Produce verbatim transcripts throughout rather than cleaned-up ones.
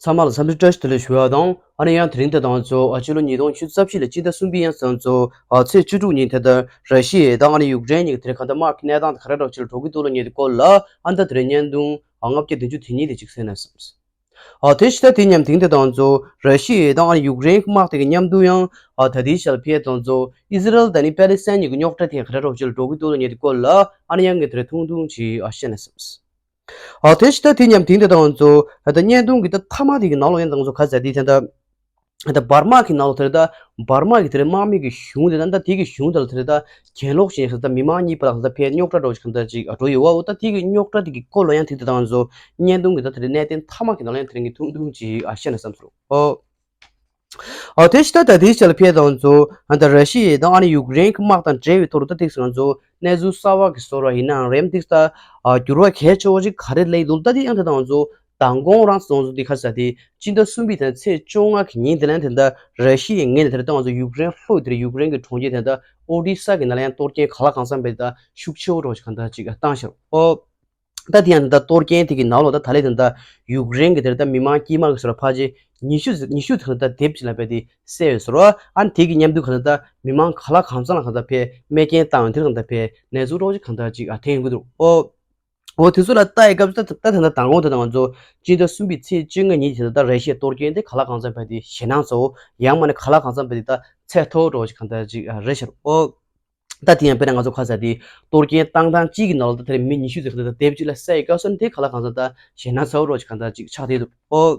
ཚང་མ་ལ་འཚམས་འདྲི་བཀྲ་ཤིས་བདེ་ལེགས་ཞུ་བ་དང་། ཨ་ནི་ཡང་དེ་རིང་དེ་དང་གཙོ་ཨ་ཕྱི་ལོ་ཉིས་སྟོང་ཉི་ཤུ་རྩ་བཞི་ལོའི་སྤྱི་ཟླ་གསུམ་པའི་ཡང་ཚང་གཙོ་ཨ་ཚེས་བཅུ་དྲུག་ཉིན་དེ་ལྟར་ར་ཤི་ཡ་དང་ཨ་ནི་ཡུཀ་རེན་གཉིས་ཀྱི་དེ་རིང་གང་ལྟར་དམག་གི་གནས་སྟངས་དེ་ག་རེ་འདྲ་ཅིག་ལ་འགྲོ་གི་འདུག་ལབ་མཁན་དེ་སྐོར་ལ། ཨ་ནི་ད་དེ་རིང་བརྙན་ཐུང་ཨ་ལྔ་བརྒྱ་བདུན་ཅུ་དེ་ཉིད་དེ་ཅིག་གསན་ན་བསམས། ཨ་དེ་ཕྱི་ཟླ་དེ་མཉམ་དེང་དེ་དང་གཙོ་ར་ཤི་ཡ་དང་ཨ་ནི་ཡུཀ་རེན་གྱི་དམག་དེ་གི་མཉམ་དུ་ཡང་ཨ་ད་ལྟའི་ཆར་ཕེ་དང་གཙོ་ཨི་ཟི་རལ་དང་ནི་པེ་ལི་སི་ཐན་གཉིས་ཀྱི་རྙོག་དྲ་དེ་ག་རེ་འདྲ་ཅིག་ལ་འགྲོ་གི་འདུག་ལབ་མཁན་དེ་སྐོར་ལ། ཨ་ནི་ཡང་ངས་དེ་རིང་ཐུང་ཐུང་ཅིག་ཨ་བཤད་ན་བསམས། ཨ་དེ་ཕྱི་ཟླ་དེ་མཉམ་དེང་དེ་དང་གཙོ་ཨ་ད་བརྙན་ཐུང་གི་ད་མཐའ་མ་དེ་གི་ནང་ལོགས་ཡང་དང་གཙོ་ག་ཟེར་དེ་དེ་འདྲ། ད་འབར་མ་གི་ནང་ལོགས་དེར་ད་འབར་མ་གི་དེར་དམག་མི་གི་གཞུང་དེ་ད་ད་དེ་གི་གཞུང་དེ་ལ་དེར་ད་གྱེན་ལོག་བྱས་ནས་ད་མི་མང་གཉིས་བར་ལ་ད་ཕར་རྙོག་དྲ་འདྲ་བོ་ཞིག་གང་ལྟར་ཅིག་འགྲོ་ཡོད་པ། འོ་ད་དེ་གི་རྙོག་དྲ་དེ་གི་སྐོར་ལ་ཡང་དེ་དེ་དང་གཙོ་བརྙན་ཐུང་གི་ད་དེ་གནད་དོན་མཐའ་མ་གི་ནང་ལ་ཡང་དེ་རིང་གི་ཐུང་ཐུང་ཅིག་ཨ་བཤད་ན་བསམ་སོང་། ཨོ། ཨོ་དེ་ཕྱི་ཟླ་ད་དེའི་ཆ་ལ་ཕེ་དང་གཙོ་ཨ་ད་ར་ཤི་ཡ་དང་ཨ་ནི་ཡུཀ་རེན་གི་དམག་དང་འབྲེལ་བའི་ཐོག་ལ་ད་ཐེག་སོང་ང་ཚོ་གནས་ཚུལ་གསར་བ་གི་བཟོ་འདྲ་ཡིན་ནའང་རེད། ཐེག་ད་ཨ་འགྱུར་བ་གལ་ཆེ་བོ་ཅིག་ག་རེ་སླེབས་འདུག་ད་དེ་ཡང་དེ་དང་གཙོ་མདང་དགོང་རང་སོང་ཚོ་འདི་ག་ས་དེ་སྤྱི་ཟླ་གསུམ་པའི་དེ་ཚེས་བཅོ་ལྔ་གི་ཉིན་དེ་ལ་དེ་འདྲ་ར་ཤི་ཡའི་ངོས་ནས་དེ་ལྟ་ང་ཚོ་ཡུཀ་རེན་ལྷོ་དེར་ཡུཀ་རེན་གྱི་གྲོང་ཁྱེར་དེ་འདྲ་ཨོ་ཌི་ས་གི་ནང་ལ་ཡང་གཏོར་སྐྱོན་གང་ལ་གང་འཚམ་བྱས་ད་ཤུགས་ཆེ་བོ་འདྲ་ཞིག་གང་འདྲ་ཅིག་བཏང་ཤག་ཨོ། ད་དེ་ཡང་དེ་འདྲ་གཏོར་སྐྱོན་དེ་གི་ནང་ལོགས་ད་ད་ལས་དེ་འདྲ་ཡུཀ་རེན་གྱི་དེ་འདྲ་མི་མང་དཀྱུས་མ་གི་སོ་ར་ཕལ་ཆེར་ཉི་ཤུ་ཉི་ཤུ་དེ་འདྲ་དེབ་ཅིག་ལ་བས་དེ་བསད་ཡོད་སོ་ར། ཨ་ནི་དེ་གི་མཉམ་དུ་གང་འདྲ་མི་མང་གང་ལ་གང་འཚམ་ལ་གང་འདྲ་བས་རྨས་སྐྱོན་བཏང་ཡོད་དེ་གང་འདྲ་བས་གནས་ཚུལ་འདྲ་ཅིག་གང་འདྲ་ཅིག་ཨ་ཐོན་ཡོང་གི་འདུག་ཨོ། འོ་དེ་ཚོ་ལ་ལྟ་ཡི་སྐབས་སུ་ད་ད་ད་ད་མདང་དགོང་དེ་དང་ང་ཚོ་སྤྱི་ཟླ་གསུམ་པའི་ཚེས་བཅོ་ལྔ་ཉིན་དེ་ད་ད་ར་ཤི་ཡའི་གཏོར་སྐྱོན་དེ་ག་ལ་གང་འཚམ་བས་དེ་ཞེད་སྣང་ཚ་བོ། ཡང་མིན་ན་ག་ལ་གང་འཚམ་བས་དེ་ད་ཚད་མཐོ་བོ་འདྲ་ཞིག་གང་འདྲ་ཅིག་རེད་ཤག་ཨོ། ད་དེ་ཡང་དཔེར་ན་ང་ཚོ་ག་ས་དེ་གཏོར་སྐྱོན་བཏང་སྟངས་གཅིག་གི་ནང་ལ་ད་དེར་མི་ཉི་ཤུ་ཙམ་གང་འདྲ་དེབ་གཅིག་ལ་བསད་ཡི་སྐབས་སུ་དེ་ག་ལ་གང་འཚམ་ད་ཞེད་སྣང་ཚ་བོ་འདྲ་ཞིག་གང་འདྲ་ཅིག་ཆགས་བསྡད་འདུག་ཨོ།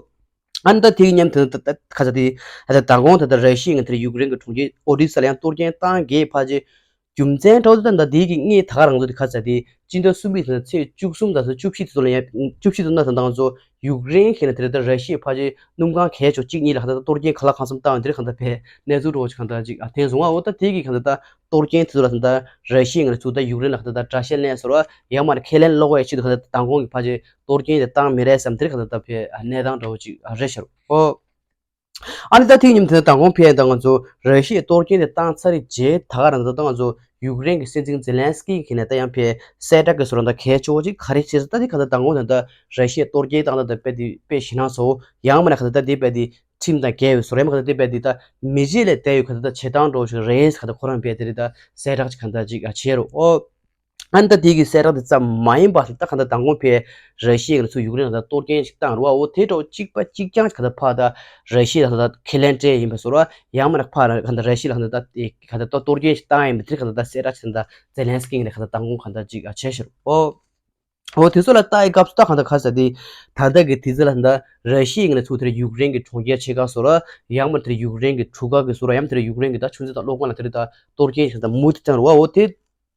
ཨ་ནི་ད་དེ་གི་མཉམ་དུ་ད་ད་ག་ས་དེ་ད་ད་མདང་དགོང་ད་ད་ར་ཤི་ཡ་ངི་དེར་ཡུཀ་རེན་གྱི་གྲོང་ཁྱེར་ཨོ་ཌི་ས་ལ་ཡང་གཏོར་སྐྱོན་བཏང་གི་ཕལ་ཆེར་རྒྱུ་མཚན་འདྲ་བོ་དེ་ད་ད་དེ་གི་ངས་ད་ག་རང་ཚོ་དེ་ག་ས་དེ་སྤྱི་ཟླ་གསུམ་པའི་ཚེས་བཅུ་གསུམ་དང་བཅུ་བཞི་དེ་ཚོ་ལ་ཡང་བཅུ་བཞི་དེ་ན་ད་ང་ཚོ་ཡུཀ་རེན་ཞིག་ན་དེ་རེད། ད་ར་ཤི་ཡའི་ཕལ་ཆེར་སྣུམ་ཁང་གལ་ཆེ་གཅིག་གཉིས་ལ་ག་ད་ད་གཏོར་སྐྱོན་ག་ལ་གང་འཚམ་བཏང་ཡོད་དེ་གང་ད་བས་གནས་ཚུལ་འདྲ་བོ་ཞིག་གང་ད་ཅིག་ཨ་ཐོན་སོང་ང་། འོ་ད་དེ་གི་གང་ད་ད་གཏོར་སྐྱོན་དེ་ཚོ་ལ་ད་ད་ར་ཤི་ཡ་ངི་ཚུར་ད་ཡུཀ་རེན་ལ་ག་ད་ད་དགྲ་ཤ་ལེན་སོ་ར། ཡང་མིན་ན་ཁས་ལེན་སློག་པའི་ཆེད་དུ་ག་ད་ད་མདང་དགོང་གི་ཕལ་ཆེར་གཏོར་སྐྱོན་དེ་བཏང་མི་རེད་བསམ་དེ་གང་ད་ད་བས་གནས་སྟངས་འདྲ་བོ་ཅིག་རེད་ཤག་ཨོ། ཨ་ནི་ད་དེ་གི་མཉམ་དུ་མདང་དགོང་ཕེ་ད་ང་ཚོ་ར་ཤི་ཡའི་གཏོར་སྐྱོན་དེ་བཏང་ཚར་རྗེས་ད་ག་རང་ད་ད་ང་ཚོ་ཡུཀ་རེན་གྱི་སྲིད་འཛིན་ཛེ་ལན་སི་ཀི་གིས་ནས་ད་ཡང་ཕེ་གསལ་བསྒྲགས་ཀྱི་སོ་ར་ད་གལ་ཆེ་བོ་ཅིག་ག་རེ་བྱས་ཟེར་ད་དེ་གང་ད་མདང་དགོང་ད་ད་ར་ཤི་ཡའི་གཏོར་སྐྱོན་བཏང་ད་ད་དཔེ་དེ་དཔེ་ཞེད་སྣང་ཚ་བོ། ཡང་མིན་ན་ག་ད་ད་དེ་དཔེ་དེ་ཁྲིམས་དང་འགལ་བའི་བཟོ་རེད། མ་ག་ད་དེ་དཔེ་དེ་ད་མི་རྗེས་ལས་འདས་ཡོད་ག་ད་ད་བྱེད་སྟངས་འདྲ་བོ་ཞིག་རེད་ག་ད་ཁོ་རང་དཔེ་དེ་རེད་ད་གསལ་བསྒྲགས་ཅིག་གང་ད་ཅིག་ཨ་བྱས་རོ་ཨོ། ཨ་ནི་ད་དེ་གི་གསལ་བསྒྲགས་དེ་ཙམ་མ་ཡིན་པ་ད་ག་ད་མདང་དགོང་ཕེ་ར་ཤི་ཡ་ནས་ཚུར་ཡུཀ་རེན་ལ་ད་གཏོར་སྐྱོན་ཞིག་བཏང་རུ་བ། འོ་དེ་འདྲ་བོ་གཅིག་པ་གཅིག་རྐྱང་ཞིག་ག་ད་ཕར་ད་ར་ཤི་ཡ་ལ་ད་ཁས་ལེན་སྤྲད་ཡིན་པ་བཟོ་ར། ཡང་མིན་ན་ཕར་ག་ད་ར་ཤི་ཡ་ལ་ག་ད་ད་ག་ད་གཏོར་སྐྱོན་ཞིག་བཏང་ཡིན་པ་དེ་ག་ད་ད་གསལ་བསྒྲགས་ཞིག་ད་ཛེ་ལན་སི་ཀི་ནས་ག་ད་མདང་དགོང་ག་ད་ཅིག་ཨ་བྱས་ཤག་རུ་ཨོ། འོ་དེ་ཚོ་ལ་ལྟ་ཡི་སྐབས་སུ་ད་གང་ད་ག་ས་དེ་ད་ལྟ་གི་དུས་ཚོད་ལ་ད་ར་ཤི་ཡ་ངོས་ནས་ཚུར་དེར་ཡུཀ་རེན་གྱི་གྲོང་ཁྱེར་ཆེ་ཁག་བཟོ་ར། ཡང་མིན་དེར་ཡུཀ་རེན་གྱི་གྲུ་ཁ་གི་བཟོ་ར། ཡང་དེར་ཡུཀ་རེན་གྱི་ད་ཆུ་མཛོད་དང་གློག་ཁང་ལ་དེར་ད་གཏོར་སྐྱོན་ཞིག་ད་མུ་མཐུད་བཏང་རུ་བ། འོ་དེ་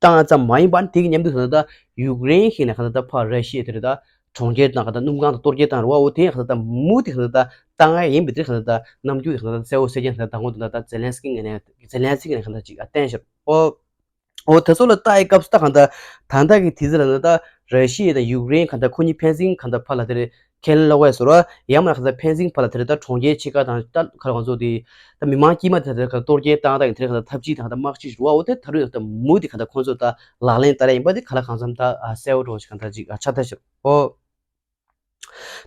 བཏང་ཙམ་མ་ཡིན་པ་ནི་དེ་གི་མཉམ་དུ་ད་ད་ཡུཀ་རེན་ཞིག་ནས་གང་ད་ད་ཕར་ར་ཤི་ཡ་དེར་ད་གྲོང་ཁྱེར་དང་གང་ད་སྣུམ་ཁང་དང་གཏོར་སྐྱོན་བཏང་རུ་བ། འོ་དེ་གང་ད་ད་མུ་མཐུད་གང་ད་ད་བཏང་ཡ་ཡིན་པའི་དེ་གང་ད་ད་རྣམ་འགྱུར་དེ་གང་ད་ད་གསལ་བོ་གསལ་རྐྱང་ད་ད་མདང་དགོང་ད་ད་ཛེ་ལན་སི་ཀི་ངོས་ནས་ཛེ་ལན་སི་ཀི་ངོས་ནས་གང་ད་ཅིག་ཨ་བསྟན་ཤག་རུ་ཨོ། འོ་དེ་ཚོ་ལ་ལྟ་ཡི་སྐབས་སུ་ད་གང་ད་ད་ལྟ་གི་དུས་ཚོད་ལ་ད་ད་ར་ཤི་ཡ་དང་ཡུཀ་རེན་གང་ད་ཁོ་གཉིས་ཕན་ཚུན་གང་ད་ཕར་ལ་དེར་ཁས་ལེན་སློག་པའི་བཟོ་ར། ཡང་མིན་ན་གང་ད་ཕན་ཚུན་ཕར་ལ་དེར་ད་གྲོང་ཁྱེར་ཆེ་ཁག་དང་ད་ག་རེ་ང་ཚོ་དེ་ད་མི་མང་དཀྱུས་མ་དེ་དེར་གང་གཏོར་སྐྱོན་བཏང་ད་ཡིན་དེར་གང་ད་ཐབས་ཇུས་དང་གང་ད་དམག་ཇུས་རུ་བ། འོ་དེ་ད་རུང་ཡང་ད་མུ་མཐུད་གང་ད་ཁོང་ཚོ་ད་ལག་ལེན་བསྟར་ཡ་ཡིན་པ་དེ་ག་ལ་གང་འཚམ་ད་གསལ་བོ་འདྲ་བོ་ཞིག་གང་ད་ཅིག་ཆགས་ཐལ་ཤག་རུ་ཨོ།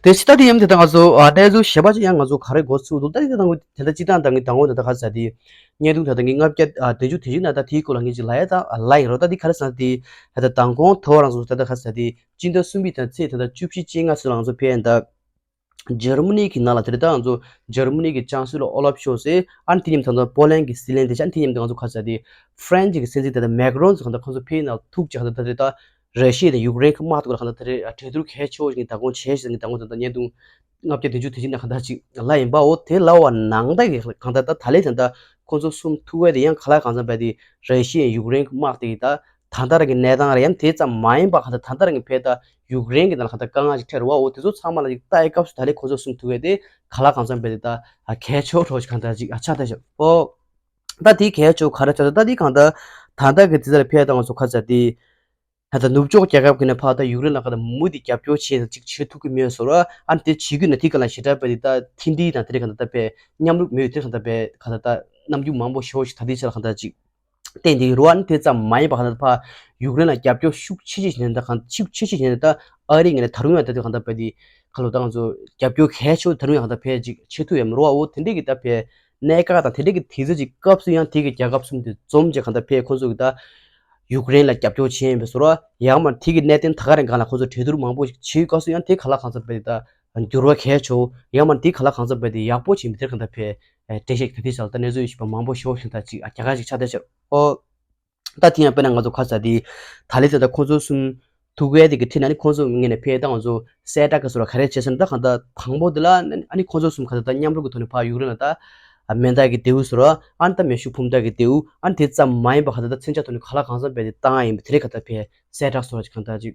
དེ་ཕྱི་ད་དེ་ཡིན་དེ་ད་ང་ཚོ་ཨ་གནས་ཚུལ་གཞན་པ་ཅིག་ཡང་ང་ཚོ་ག་རེ་འགོ་ཚུགས་འདུག་ད་དེ་ད་ང་དེ་ད་སྤྱི་བཏང་ད་ངའི་དང་པོ་དེ་ད་ག་ས་དེ་བརྙན་ཐུང་ད་ད་ངའི་ལྔ་བརྒྱ་ཨ་བདུན་ཅུ་དེ་བཞི་ན་ད་དེའི་སྐོར་ལ་ངས་ཅིག་ལབ་ཡ་ད་ལབ་ཡིན་རོ། ད་དེ་ག་རེ་ཟེར་ན་དེ་ད་ད་མདང་དགོང་ཐོ་རང་ཚོ་ད་ད་ག་ས་དེ་སྤྱི་ཟླ་གསུམ་པའི་ད་ཚེས་ད་ད་བཅུ་བཞི་བཅོ་ལྔ་ཚོ་ལ་ང་ཚོ་ཕེབས་ཡིན་ད། འཇར་མ་ནི་གི་ནང་ལ་དེ་རེད་ད་ང་ཚོ་འཇར་མ་ནི་གི་ཅང་སི་ལོ་ཨོ་ལབ་ཤོལ་ཚེ་ཨ་ནི་དེ་མཉམ་ད་ང་ཚོ་པོ་ལན་གི་སྲིད་བློན་དེ་ཤ་ཨ་ནི་དེ་མཉམ་ད་ང་ཚོ་ག་ས་དེ་ཧྥ་རན་སི་གི་སྲིད་འཛིན་དེ་ད་མེག་རོན་ཚོ་གང་ད་ཁོང་ཚོ་ཕེབས་ཡིན་ན་ཐུག་ཅིག་ག་ད་ད་དེ་ད། ར་ཤི་ཡ་དང་ཡུཀ་རེན་གྱི་དམག་དེ་ལ་གང་ལྟར་དེ་རེད་གྲོས་བསྡུར་གལ་ཆེ་བོ་ཞིག་གི་མདང་དགོང་བྱས་ཤིག་གི་མདང་དགོང་དེ་ལྟར་བརྙན་ཐུང་ལྔ་བརྒྱ་བདུན་ཅུ་དེ་བཞིན་གང་ལྟར་ཅིག་ལབ་ཡིན་པ། འོ་དེ་ལབ་པ་ནང་ལྟར་གྱི་གང་ལྟར་ད་ད་ལན་དེ་ལྟར་ཁོང་ཚོ་གསུམ་ཐུག་པ་དེ་ཡང་ག་ལ་གང་འཚམ་བས་དེ་ར་ཤི་ཡ་ཡུཀ་རེན་གྱི་དམག་དེ་གི་ད་ད་ལྟ་རང་གི་གནས་སྟངས་རེད། ཡང་དེ་ཙམ་མ་ཡིན་པ་གང་ལྟར་ད་ལྟ་རང་གི་ཕེ་ད་ཡུཀ་རེན་གྱི་ནང་ལ་གང་ལྟར་དཀའ་ངལ་ཞིག་འཕྲད་རེད་བ། འོ་དེ་ཚོ་ཚང་མ་ལ་ཅིག་ལྟ་ཡི་སྐབས་སུ་ད་ལན་ཁོང་ཚོ་གསུམ་ཐུག་པ་དེ་ག་ལ་གང་འཚམ་བས་དེ་ད་གལ་ཆེ་བོ་ཞིག་གང་ལྟར་ཅིག་ཆགས་ཐལ་ཤག་འོ། ད་དེ་གལ་ཆེ་བོ་ག་རེ་ཆགས་ད་ད་དེ་གང་ལྟར་ད་ལྟ་གི་དུས་ཚོད་ལ་ཕེ་ད་ང་ཚོ་ག་ཚ་དེ། ད་ལྟ་ནུབ་ཕྱོགས་རྒྱལ་ཁབ་ཀྱི་ནས་ཕར་ད་ཡུཀ་རེན་ལ་ག་ད་མུ་མཐུད་རྒྱབ་སྐྱོར་བྱེད་ཅིག་བྱེད་ཐུབ་ཀྱི་མེད་སོ་ར། ཨ་ནི་དེ་བྱེད་རྒྱུ་ན་དེ་ག་ལ་ཞེ་དྲག་པའི་དེ་ད་མཐུན་སྒྲིལ་དང་དེ་རིགས་ག་ད་ད་པའི་མཉམ་རུབ་མེད་དེ་ག་ད་པའི་ག་ད་ད་རྣམ་འགྱུར་མང་པོ་ཞེ་པོ་ཞིག་ད་དེ་ཆ་ལ་ག་ད་ཅིག་ བསྟན་དེ་རུ་ཨ་ནི་དེ་ཙམ་མ་ཡིན་པ་གང་ལྟར་ཕ་ཡུཀ་རེན་ལ་རྒྱབ་སྐྱོར་ཤུགས་ཆེ་ཆེ་བྱས་ནས་ད་གང་ཤུགས་ཆེ་ཆེ་བྱས་ནས་ད་ཨ་རི་ངོས་ནས་ད་རུང་ཡང་ད་དེ་གང་ལྟར་བས་དེ་ཁ་ལོ་ད་ང་ཚོ་རྒྱབ་སྐྱོར་གལ་ཆེ་བོ་ད་རུང་ཡང་གང་ལྟར་བས་ཅིག་བྱེད་ཐུབ་ཡ་མི་རུ་ཨ་འོ་དེ་འདྲས་ཀྱི་ད་བས་གནད་འགག་དང་དེ་འདྲས་ཀྱི་དུས་ཚོད་ཅིག་སྐབས་སུ་ཡང་དེ་གི་རྒྱལ་ཁབ་གསུམ་དེ་འཛོམས་བྱས་གང་ལྟར་བས་ཁོང་ཚོ་གི་ད་ཡུཀ་རེན་ལ་རྒྱབ་སྐྱོར་བྱས་ཡིན་པའི་བཟོ་འདྲ་ཡང་མ་དེ་གི་གནད་དོན་ད་ག་རེ་གང་ལ་ཁོང་ཚོ་གྲོས་བསྡུར་མང་པོ་ཞིག་བྱེད་སྐབས་སུ་ཡང་དེ་ག་ལ་གང་ལྟར་བས་དེ་ད་འགྱུར་བ་གལ་ཆེ་བོ་ཡང་མ་དེ་ག་ལ་གང་ལྟར་བས་དེ་ཡག་པོ་བྱས་མི་དེར་གང་ལྟར་བས། འགྲེལ་བཤད་ད་ལྟའི་ཆར་ད་གནས་ཚུལ་ཡོད་པ་མང་པོ་ཞིག་ཤིང་ད་ཅིག་རྒྱ་གར་ཞིག་ཆགས་བསྡད་ཤག་ཨོ། ད་དེ་ཡང་དཔེར་ན་ང་ཚོ་ཁ་ས་དེ་ད་ལྟའི་ཆར་ད་ཁོང་ཚོ་གསུམ་ཐུག་པའི་དེ་གི་ཁྲིད་ན་ནི་ཁོང་ཚོ་ངོས་ནས་ཕེ་ད་ང་ཚོ་གསལ་བསྒྲགས་ཀྱི་བཟོ་འདྲ་ག་རེ་བྱས་ཟེར་ན་ད་གང་ལྟར་དང་པོ་དེ་ལ་ཨ་ནི་ཁོང་ཚོ་གསུམ་ག་ད་ད་མཉམ་རུབ་ཀྱི་ཐོག་ནས་ཕར་ཡུཀ་རེན་ལ་ད་མེ་མདའ་གི་མདེའུ་བཟོ་འདྲ་ཨ་ནི་ད་མེ་ཤུགས་འཕུར་མདའ་གི་མདེའུ་ཨ་ནི་དེ་ཙམ་མ་ཡིན་པ་ག་ད་ད་མཚོན་ཆ་ཐོག་ནས་ག་ལ་གང་འཚམ་བས་དེ་བཏང་ཡ་ཡིན་པ་དེ་རིགས་ག་ད་ཕེ་གསལ་བསྒྲགས་བཟོ་འདྲ་ཅིག་གང་ལྟར་ཅིག་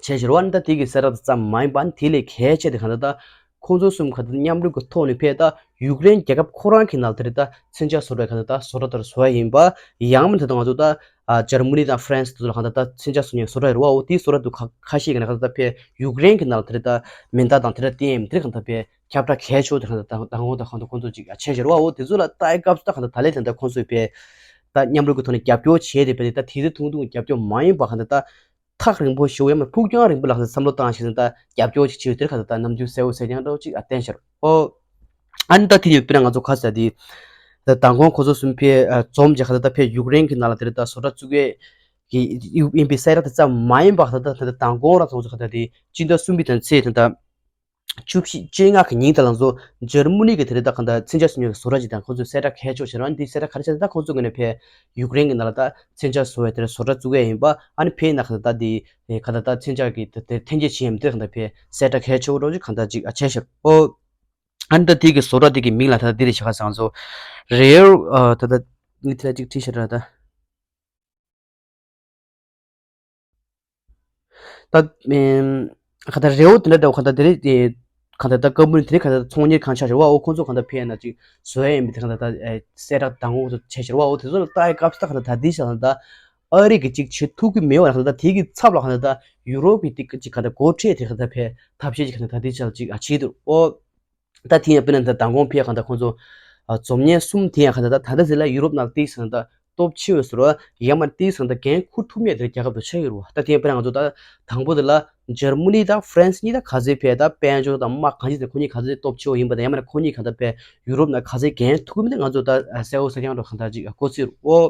བྱས་ཕྱིར་བ་ནི་ད་དེ་གི་གསལ་བསྒྲགས་ཙམ་མ་ཡིན་པ་ནི་དེ་ལས་གལ་ཆེ་དེ་གང་ལྟར་ད་ཁོང་ཚོ་གསུམ་ག་ད་མཉམ་རུབ་ཀྱི་ཐོག་ནས་ཕེ་ད་ཡུཀ་རེན་རྒྱལ་ཁབ་ཁོ་རང་གི་ནང་དེ་རེད་ད་མཚོན་ཆ་བཟོ་འདྲ་གང་ལྟར་ད་བཟོ་འདྲ་ལྟར་བཟོ་ཡ་ཡིན་པ་ཡང་མིན་དེ་ད་ང་ཚོ་ད་ཇར་མ་ནི་དང་ཧྥ་རན་སི་དེ་ཚོ་ལ་གང་ལྟར་ད་མཚོན་ཆ་བཟོ་ཉེན་བཟོ་འདྲ་རེད་བ་འོ་དེའི་བཟོ་འདྲ་དུ་ཁ་ཁ་ཤས་ཀྱི་ནང་གང་ལྟར་ད་ཕེ་ཡུཀ་རེན་གི་ནང་དེ་རེད་ད་མེ་མདའ་དང་དེ་འདྲ་བསྟན་ཡ་ཡིན་དེ་རེད་གང་ལྟར་ཕེ་ཁྱབ་བསྒྲགས་གལ་ཆེ་བོ་དེ་གང་ལྟར་ད་དང་པོ་ད་གང་ལྟར་ཁོང་ཚོ་ཅིག་བྱས་ཕྱིར་བ་འོ་དེ་ཚོ་ལ་ལྟ་ཡ་སྐབས་སུ་ད་གང་ལྟར་ད་ལས་དེ་འདྲ་ཁོང་ཚོས་ཕེ་ད་མཉམ་རུབ་ཀྱི་ཐོག་ནས་རྒྱབ་སྐྱོར་བྱས་ཏེ་བས་ཏེ་ད་དེ་ཚེ་ཐུང་ཐུང་རྒྱབ་སྐྱོར་མ་ཡིན་པ་གང་ལྟར་ད་ཐག་རིང་པོ་ཞིག་ཡང་མིན་ཕུགས་རྒྱང་རིང་པོ་ལ་བསམ་བློ་བཏང་ཞིག་ད་རྒྱབ་སྐྱོར་ཅིག་བྱེད་ཡོད་དེར་གང་ལྟར་ད་ནམ་རྒྱུན་གསལ་བོ་གསལ་རྐྱང་འདྲ་བོ་ཅིག་བསྟན་ཤར་ཨོ། ཨ་ནི་ད་དེ་ཡོད་དཔེར་ན་ང་ཚོ་ཁ་ས་དེ་ད་མདང་དགོང་ཁོ་ཚོ་གསུམ་ཕེ་འཛོམས་རྗེས་གང་ལྟར་ད་ཕེ་ཡུཀ་རེན་གྱི་ནང་ལ་དེར་ད་བཟོ་གྲྭ་བཙུགས་ཡས་ཀྱི་ཡིན་པའི་གསལ་བསྒྲགས་དེ་ཙམ་མ་ཡིན་པ་གང་ལྟར་ད་མདང་དགོང་རང་ཚོ་ཁ་ད་དེ་སྤྱི་ཟླ་གསུམ་པའི་དང་ཚེས་དེ་ད། བཅུ་བཞི་བཅོ་ལྔ་གི་ཉིན་དེ་ལ་ང་ཚོ་འཇར་མ་ནི་གི་དེ་རེད་ད་གང་ལྟར་མཚོན་ཆ་བཟོ་མཁན་གྱི་བཟོ་གྲྭ་ཅིག་དང་ཁོ་ཚོས་གསལ་བསྒྲགས་གལ་ཆེ་བོ་བྱས་རང་འདི་གསལ་བསྒྲགས་ག་རེ་བྱས་ད་ཁོ་ཚོ་ངོས་ནས་ཕེ་ཡུཀ་རེན་གྱི་ནང་ལ་ད་མཚོན་ཆ་བཟོ་བའི་དེ་རེད་བཟོ་གྲྭ་བཙུགས་ཡས་ཡིན་པ་ཨ་ནི་ཕེ་ན་གང་ལྟར་ད་འདི་གང་ལྟར་ད་མཚོན་ཆ་གི་དེ་དེ་འཐེན་འཁྱེར་བྱེད་ཡས་མི་དེ་གང་ལྟར་ཕེ་གསལ་བསྒྲགས་གལ་ཆེ་བོ་འདྲ་བོ་ཅིག་གང་ལྟར་ཅིག་ཨ་བྱས་ཤག་ཨོ། ཨ་ནི་ད་དེ་གི་བཟོ་གྲྭ་དེ་གི་མིང་ལ་ད་ལྟ་འདི་རེད་ཞེས་ཁ་སང་ཚོ་རེའུ་ད་ལྟ་ངས་དེ་ལ་ཅིག་བྲིས་ཤག་ར་ད། ད་ཨེམ། ག་ད་རེའུ་དེ་འདྲ་འདྲ་བོ་ག་ད་དེ་རེད་དེ། ག་ད་ད་ཀམ་པ་ནི་དེ་རེད་ག་ད་ཚོང་གཉེར་ཁང་ཆགས་ཤར་བ་འོ་ཁོང་ཚོ་ག་ད་ཕེ་ན་ཅིག་བཟོ་ཡ་ཡིན་པའི་དེ་ག་ད་ད་ཨེ་གསལ་བསྒྲགས་དང་འོ་ཚོ་བྱས་ཤར་བ་འོ་དེ་ཚོ་ལ་ལྟ་ཡ་སྐབས་སུ་ད་ག་ད་ད་དེ་ཤ་ད་ད་ཨ་རི་གི་ཅིག་བྱེད་ཐུབ་ཀྱི་མེད་བ་ག་ད་ད་དེ་གི་ཚབ་ལ་ག་ད་ད་ཡུ་རོབ་ཀྱི་དེ་གི་ཅིག་ག་ད་འགོ་ཁྲིད་དེ་ག་ད་ཕེ་ཐབས་ཤེས་ཅིག་ག་ད་ད་དེ་ཤ་ཅིག་ཨ་བྱེད་འདུག་འོ། ད་དེ་ཡང་དཔེར་ན་ད་མདང་དགོང་ཕེ་གང་ལྟར་ཁོང་ཚོ་ཨ་འཛོམས་མཁན་གསུམ་དེ་ཡང་གང་ལྟར་ད་ད་ལྟ་ཟེར་ལ་ཡུ་རོབ་ནང་ཏིག་ཟེར་ན་ད་སྟོབས་ཆེ་བའི་ཟེར་བ་ཡང་མ་ཏིག་ཟེར་ན་ད་འགན་འཁུར་ཐུབ་མཁན་དེ་རྒྱལ་ཁབ་དུ་ཆགས་ཡོད་རེད་བ། ད་དེ་ཡང་དཔེར་ན་ང་ཚོ་ད་དང་པོ་དེ་ལ་འཇར་མ་ནི་དང་ཧྥ་རན་སི་གཉིས་ད་ག་ཚོད་ཕེ་ད་དཔལ་འབྱོར་དང་དམག་གང་ཅི་ཟེར་ཁོ་གཉིས་ག་ཚོད་སྟོབས་ཆེ་བ་ཡིན་པ་དང་ཡང་མ་ན་ཁོ་གཉིས་གང་ལྟར་ཕེ་ཡུ་རོབ་ནང་ག་ཚོད་འགན་ཐུག་གི་མིན་ད་ང་ཚོ་ད་གསལ་བོ་གསལ་རྐྱང་འགྲོ་གང་ལྟར་ཅིག་གོ་ཚོད་རེད་བ།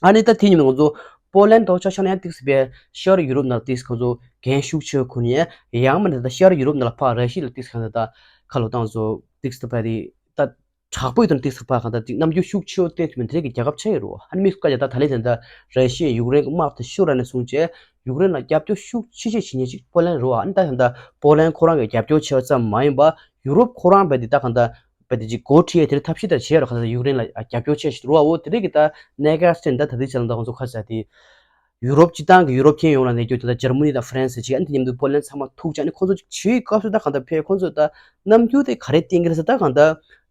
ཨ་ནི་ད་དེ་ཉིན་ང་ཚོ་པོ་ལན་དང་ཆ་བཞག་ན་ཡང་ཏིག་སི་པའི་ཤར་ཡུ་རོབ་ནང་ཏིག་སི་ཁོ་ཚོ་འགན་ཤུགས་ཆེ་ཁུར་ནས་ཡང་མིན་ད་ཤར་ཡུ་རོབ་ནང་ལ་ཕར་ར་ཤི་ལ་ཏིག་སི་གང་ད་ད་ཁ་ལོ་བཏང་ཚོ་ཏིག་སི་ད་པ་དེ་ད་དྲག་པོའི་དོན་ཏིག་སི་ཕར་གང་ད་ཅིག་རྣམ་འགྱུར་ཤུགས་ཆེ་བོ་བསྟན་ཐུབ་མིན་དེ་གི་རྒྱལ་ཁབ་ཆགས་ཡོད་རོ། ཨ་ནི་མི་སྐད་ཆ་ད་ད་ལན་དེ་ད་ར་ཤི་ཡ་ཡུཀ་རེན་གི་དམག་དེ་ཤོར་ར་ནས་བཟུང་བྱས་ཡུཀ་རེན་ལ་རྒྱབ་སྐྱོར་ཤུགས་ཆེ་ཆེ་བྱེད་ཉེན་ཅིག་པོ་ལན་རོ། ཨ་ནི་ད་ད་པོ་ལན་ཁོ་རང་གི་རྒྱབ་སྐྱོར་ཆེ་བ་ཙམ་མ་ཡིན་པ་ཡུ་རོབ་ཁོ་རང་བས་དེ་ད་གང་ད་བས་དེ་ཅིག་འགོ་ཁྲིད་ཡས་དེར་ཐབས་ཤེས་དང་བྱས་རོགས་ཁ་ས་ཡུཀ་རེན་ལ་རྒྱབ་སྐྱོར་ཆེ་ཞིག་རུ་བ་འོ་དེ་རིགས་ཀྱི་ད་གནད་འགག་ཅན་ད་ད་དེ་བྱས་ལ་ད་ང་ཚོ་ཁ་ས་དེ་ཡུ་རོབ་སྤྱི་བཏང་གི་ཡུ་རོབ་ཁྱེན་ཡོངས་ལ་གནས་རྒྱུ་དེ་ད་འཇར་མ་ནི་དང་ཧྥ་རན་སི་ཅིག་ཨ་ནི་དེ་མཉམ་དུ་པོ་ལན་ཚང་མ་ཐུག་ཅིག་ཨ་ནི་ཁོ་ཚོ་ཅིག་བྱེད་སྐབས་སུ་ད་གང་ད་ཕེ་ཁོ་ཚོ་ད་རྣམ་འགྱུར་དེ་ག་རེ་བསྟན་གི་རེད་ཟེར་ད་གང་ད་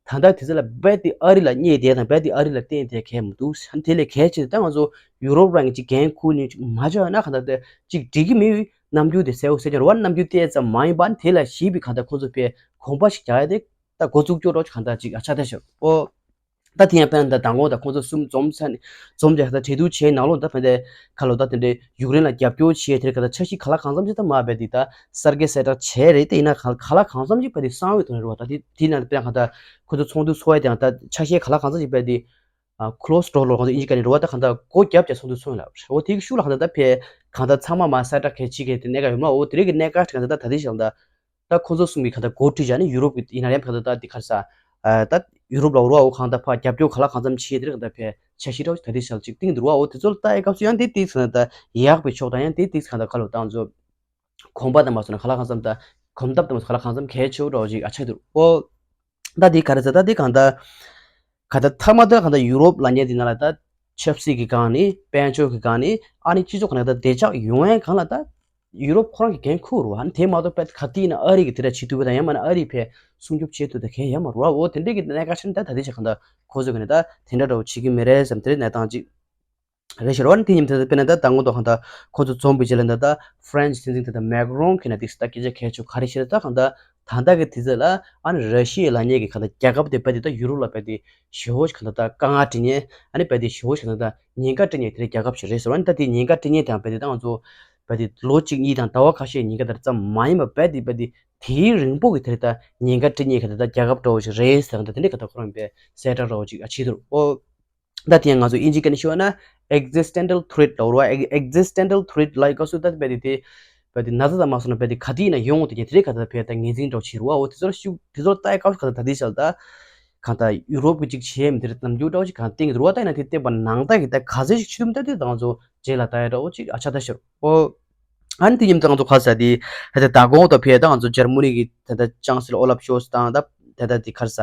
ད་ད་དེ་ཚོ་ལ་རྦད་དེ་ཨ་རི་ལ་བསྙད་དེ་དང་རྦད་དེ་ཨ་རི་ལ་བསྟན་དེ་གས་མི་འདུག་ཨ་ནི་དེ་ལས་གལ་ཆེ་ད་ང་ཚོ་ཡུ་རོབ་རང་གི་ཅིག་འགན་འཁུར་ནས་ཅིག་མ་བྱས་ན་གང་ད་དེ་ཅིག་འགྲིག་གི་མེད་རྣམ་འགྱུར་དེ་གསལ་བོ་གསལ་རྐྱང་རེད་བ། རྣམ་འགྱུར་བསྟན་ཙམ་མ་ཡིན་པ་ཨ་ནི་དེ་ལ་ཞིབ་པའི་གང་ད་ཁོ་ཚོ་ཕེ་གོམ་པ་ཞིག་རྒྱག་ཡ་དེ། ད་འགོ་བཙུགས་སྐྱོ་རོགས་གང་ལྟར་ཅིག་ཨ་ཆ་ད་ཤོར་ཨོ། ད་དེ་ཡང་དཔེར་ན་ད་མདང་དགོང་ད་ཁོང་ཚོ་གསུམ་འཛོམས་ཚར་ནས་འཛོམས་རྒྱག་ད་གྲོས་བསྡུར་བྱས་ནང་ལོགས་ད་ཕན་ད་ཁ་ལོ་ད་དེ་འདྲའི་ཡུཀ་རེན་ལ་རྒྱབ་སྐྱོར་བྱས་དེར་ག་ད་འཆར་གཞི་ག་ལ་གང་འཚམ་ཅིག་ད་མ་བས་དེ་ད་གསར་འགོད་གསལ་བསྒྲགས་བྱས་རེད་དེ་ཡིན་ན་ག་ལ་གང་འཚམ་ཅིག་བས་དེ་གསང་བའི་དོན་རེད་བ། ད་དེ་དེ་ན་དཔེར་ན་ག་ད་ཁོ་ཚོ་ཚོགས་འདུ་ཚོགས་ཡ་དེ་ཡང་ད་འཆར་གཞི་ག་ལ་གང་འཚམ་ཅིག་བས་དེ་ཨ་ཁོ་ལོ་སི་ཌོར་ལོ་ཁོང་ཚོ་ཨིན་ཇི་སྐད་ནས་རེད་བ། ད་གང་ད་སྒོ་རྒྱབ་བྱས་ཚོགས་འདུ་ཚོགས་ཡིན་ལ་འོ་དེ་གི་ཤུགས་ལ་གང་ད་ད་ཕེ་གང་ད་ཚང་མ་མ་གསལ་བསྒྲགས་གལ་ཆེ་གལ་དེ་གནད་འགག་ཡོད་མ་འོ་དེ་རིགས་ཀྱི་གནད་འགག་ཅིག་གང་ད་ད་ད་དེ་བཞག་ད། ད་ཁོ་ཚོ་གསུམ་གྱིས་གང་ལྟར་འགོ་ཁྲིད་བྱས་ནས་ཡུ་རོབ་ཀྱི་ཡིན་ན་ཡང་གང་ལྟར་ད་འདི་ག་རེ་ཟ། ད་ཡུ་རོབ་ལ་འུར་བ་འོ་གང་ལྟར་ཕར་རྒྱབ་སྐྱོར་ག་ལ་གང་འཚམ་བྱེད་དེ་རེད་གང་ལྟར་ཕར་འཆར་གཞི་འདྲ་བོ་ད་འདི་ཞལ་གཅིག་སྟེང་དུ་འུར་བ་འོ་དེ་ཚོ་ལ་ལྟ་ཡའི་སྐབས་སུ་ཡང་འདི་ཏིག་ཟེར་ན་ད་ཡག་པའི་ཕྱོགས་དང་ཡང་འདི་ཏིག་གང་ལྟར་ག་ལོ་བཏང་ཚོ་གོམ་པ་དང་མ་སོང་ན་ག་ལ་གང་འཚམ་ད་གོམ་སྟབས་དང་མ་སོང་ག་ལ་གང་འཚམ་གལ་ཆེ་བོ་འདྲ་བོ་ཅིག་ཨ་ཆགས་འདུག་འོ། ད་འདི་ག་རེ་ཟ་ད་འདི་གང་ལྟར་གང་ལྟར་ཐ་མ་ད་གང་ལྟར་ཡུ་རོབ་ལ་ཉེ་འདི་ནང་ལ་ད་ཆབ་སྲིད་ཀྱི་སྒང་ནས་དཔལ་འབྱོར་གྱི་སྒང་ནས་ཨ་ནི་སྤྱི་ཚོགས་ཀྱི་ནང་ད་བདེ་འཇགས་ཡོང་ཡའི་སྒང་ལ་ད། ཡུ་རོབ་ཁོ་རང་གི་འགན་འཁུར་རོ། ཨ་ནི་དེ་མ་གཏོགས་པའི་ག་དུས་ཡིན་ན་ཨ་རི་གི་དེ་འདྲ་བྱེད་ཐུབ་པ་དང་ཡང་མིན་ན་ཨ་རི་ཕའི་སྲུང་སྐྱོབ་བྱེད་ཐུབ་ད་གས་ཡང་མ་རོ་བ་འོ་དེ་འདྲས་ཀྱི་གནད་འགག་ཆེན་ད་ད་དེ་ཆ་གང་ད་ཁོ་ཚོ་གི་ནི་ད་དེ་འདྲ་འདྲ་བོ་བྱེད་ཀྱི་མི་རེད་བསམ་དེ་རེད་གནས་སྟངས་ཅིག་རེད་ཤག་རོ། ཨ་ནི་དེ་ཉིན་དེ་དཔེར་ན་ད་ད་ངོ་ཐོག་གང་ལྟར་ཁོ་ཚོ་འཛོམས་པའི་རྗེས་ལ་ད་ད་ཧྥ་རན་སི་སྲིད་འཛིན་དེ་ད་མེག་རོན་གྱིས་ན་དེ་ད་སྐད་ཆ་གལ་ཆེ་ག་རེ་བཤད་ད་གང་ལྟར་ད་ལྟ་གི་དུས་ཚོད་ལ་ཨ་ནི་ར་ཤི་ཡའི་ལབ་མཁན་གྱི་གང་ལྟར་རྒྱལ་ཁབ་དེ་རྦད་དེ་ད་ཡུ་རོབ་ལ་རྦད་དེ་ཞེ་པོ་ཞིག་གང་ལྟར་ད་དཀའ་ངལ་འཕྲད་མཁན། ཨ་ནི་རྦད་དེ་ཞེ་པོ་ཞིག་གང་ལྟར་ད་ཉེན་ཁ་འཕྲད་མཁན་དེ་རྒྱལ་ཁབ་ཞིག་རེད་ཟེར་བ། ཨ་ནི་ད་དེ་ཉེན་ཁ་འཕྲད་མཁན་དེའང་རྦད་དེ་ད་ང་ཚོ་རྦད་དེ་ལོ་གཅིག་གཉིས་དང་ཟླ་བ་ཁ་ཤས་ཉེན་ཁ་དེ་ཙམ་མ་ཡིན་པ་རྦད་དེ་རྦད་དེ་དེའི་རིང་པོ་གི་དེ་རེད། ད་ཉེན་ཁ་འཕྲད་མཁན་གང་ལྟར་ད་རྒྱལ་ཁབ་འདྲ་བོ་ཞིག་རེད་ཟེར་གང་ལྟར་དེ་འདྲའི་གང་ལྟར་ཁོ་རང་དཔེ་གསལ་བསྒྲགས་འདྲ་བོ་ཅིག་ཨ་བྱས་འདུག་ཨོ། ད་དེ་ཡང་ང་ཚོ་དབྱིན་ཇིའི་སྐད་ནས་ཞུས་པ་ན་existential threat ལབ་རེད་བ། existential threat ལབ་ཡག་སྐབས་སུ་ད་རྦད་དེ་དེ་རྦད་དེ་ན་ཚ་དང་མ་སོང་ན་རྦད་དེ་ག་དུས་ཡིན་ན་ཡོང་དེ་ཉིན་དེ་རེད་གང་ལྟར་དཔེ་ད་ངོས་འཛིན་འདྲ་བོ་བྱེད་རེད་བ། འོ་དེ་ཚོར་ཤུགས་དེ་ཚོར་ལྟ་ཡག་སྐབས་སུ་གང་ལྟར་ད་དེ་ཞལ་ད་གང་ལྟར་ཡུ་རོབ་ཀྱི་ཅིག་བྱེད་མི་དེ་རེད། ནམ་རྒྱུན་འདྲ་བོ་ཅིག་གང་བསྟན་གྱི་རེད་བ། ད་ཡིན་ན་དེ་བལྟས་པ་ནང་ལྟ་གི་ད་ག་ཚོད་ཅིག་ཆུ་དུམ་ད་དེ་ད་ང་ཚོ་རྗེས་ལ་ལྟ་ཡག་འདྲ་བོ་ཅིག་ཨ་ཆགས་ད་ཤག་རེད་བ། ཨ་ནི་དེ་ཉིན་ད་ང་ཚོ་ག་ས་དེ་ད་ལྟ་ད་གོང་དུ་ཕེབས་ད་ང་ཚོ་འཇར་མ་ནི་གི་ད་ལྟ་ཅང་སི་ལོ་ཨོ་ལབ་ཤོལ་ཚ་དང་ད་ད་ལྟ་དེ་ག་རེ་ཟ་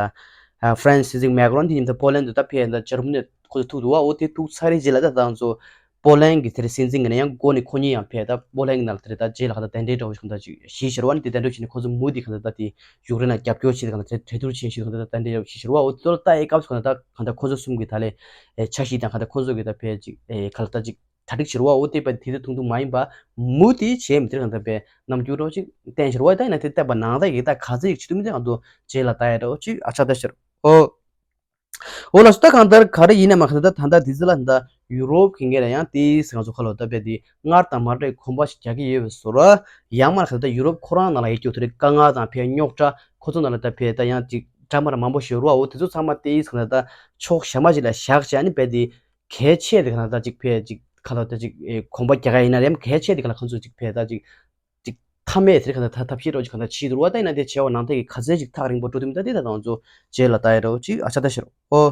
ཧྥ་རན་སི་སྲིད་འཛིན་མེག་རོན་དེ་ཉིན་ད་པོ་ལན་དུ་ད་ཕེབས་ད་འཇར་མ་ནི་ཁོ་ཚོ་ཐུག་འདུག་བ། འོ་དེ་ཐུག་ཚར་རེད་རྗེས་ལ་ད་ད་ང་ཚོ་པོ་ལན་གི་དེ་རེད་སྲིད་འཛིན་གི་ནས་ཡང་འགོ་ནས་ཁོ་གཉིས་ཡང་ཕེབས་ད་པོ་ལན་གི་ནང་ལ་དེ་རེད་ད་རྗེས་ལ་ག་ད་གདན་འདྲེན་འདྲ་བོ་ཞིག་གང་ལྟར་ཅིག་ཞུས་ཤག་རེད་བ། ཨ་ནི་དེ་གདན་འདྲེན་བྱས་ནས་ཁོ་ཚོ་མུ་མཐུད་གང་ལྟར་ད་དེ་ཡུཀ་རེན་ལ་རྒྱབ་སྐྱོར་བྱེད་གང་ལྟར་གྲོས་བསྡུར་བྱེད་ཞུས་གང་ལྟར་ད་གདན་འདྲེན་བྱས་ཤག་རེད་བ། འོ་དེ་ཚོ་ལ་ལྟ་ཡག་སྐབས་སུ་གང་ལྟར་ད་གང་ལྟར་ཁོ་ཚོ་གསུམ་གི་ད་ལས་འཆར་གཞི་དང་གང་ལྟར་ཁོ་ཚོ་གི་ད་ཕེབས་ཅིག་ག་ལ་ད་ཅིག་གྲ་སྒྲིག་བྱེད་རོགས། འོ་དེ་བས་དེ་དུས་ཐུང་ཐུང་མ་ཡིན་པ་མུ་མཐུད་བྱས་མི་དེར་གང་ལྟར་བས་རྣམ་འགྱུར་འདྲ་བོ་ཅིག་བསྟན་ཤར་བ། ད་ཡིན་ན་དེ་བལྟས་པ་ནང་ལྟ་ཡི་ད་ག་ཚོད་ཅིག་བྱེད་ཐུབ་མིན་དེ་ང་ཚོ་རྗེས་ལ་ལྟ་ཡ་འདྲ་བོ་ཅིག་ཨ་ཆགས་ད་ཤར། ཨོ། འོ་ལགས་སོ། ད་གང་ལྟར་ག་རེ་ཡིན་ན་མ་གང་ལྟར་ད་ལྟ་དེ་ཚོ་ལ་ད་ཡུ་རོབ་ཀྱི་ངོས་ལ་ཡང་དེ་ང་ཚོ་ཁ་ལོ་ད་བས་དེ་སྔར་དང་མ་འདྲ་བའི་གོམ་པ་ཞིག་རྒྱག་གི་ཡོད་པའི་བཟོ་འདྲ། ཡང་མ་གང་ལྟར་ཡུ་རོབ་ཁོ་རང་ནང་ལ་ཡོད་རྒྱུ་དེ་རིགས་དཀའ་ངལ་དང་བས་རྙོག་དྲ་ཁོ་ཚོ་ནང་ལ་ད་བས་ད་ཡང་ཅིག་འདྲ་མ་འདྲ་མང་པོ་ཞིག་ཡོད་རེད་བ། འོ་དེ་ཚོ་ཚང་མ་དེ་གང་ལྟར་ད་ཕྱོགས་གཞན་པ་ཞིག་ལ་བཞག་བྱས་ཨ་ནི་བས་དེ་གལ་ཆེ་དེ་ག་ལ་ད་ཅིག་ཕེ་ཅིག་ག་ལ་ད་ཅིག་ཨེ་གོམ་པ་རྒྱག་ག་ཡིན་ན་རེམ་གལ་ཆེ་དེ་ག་ལ་ཁོང་ཚོ་ཅིག་ཕེ་ད་ཅིག་ཅིག་མཐའ་མེད་དེ་ག་ལ་ད་ཐབས་ཤེས་རོགས་ཅིག་ག་ལ་ཆེ་དུ་བ་ད་ཡིན་ན་དེ་བྱས་བ་ནང་དེ་གི་ག་ཚད་ཅིག་ཐག་རིང་པོ་འགྲོ་དུས་ད་དེ་ད་ང་ཚོ་རྗེས་ལ་ལྟ་ཡ་རོགས་ཅིག་ཨ་ཆ་ད་ཤེར་ཨོ།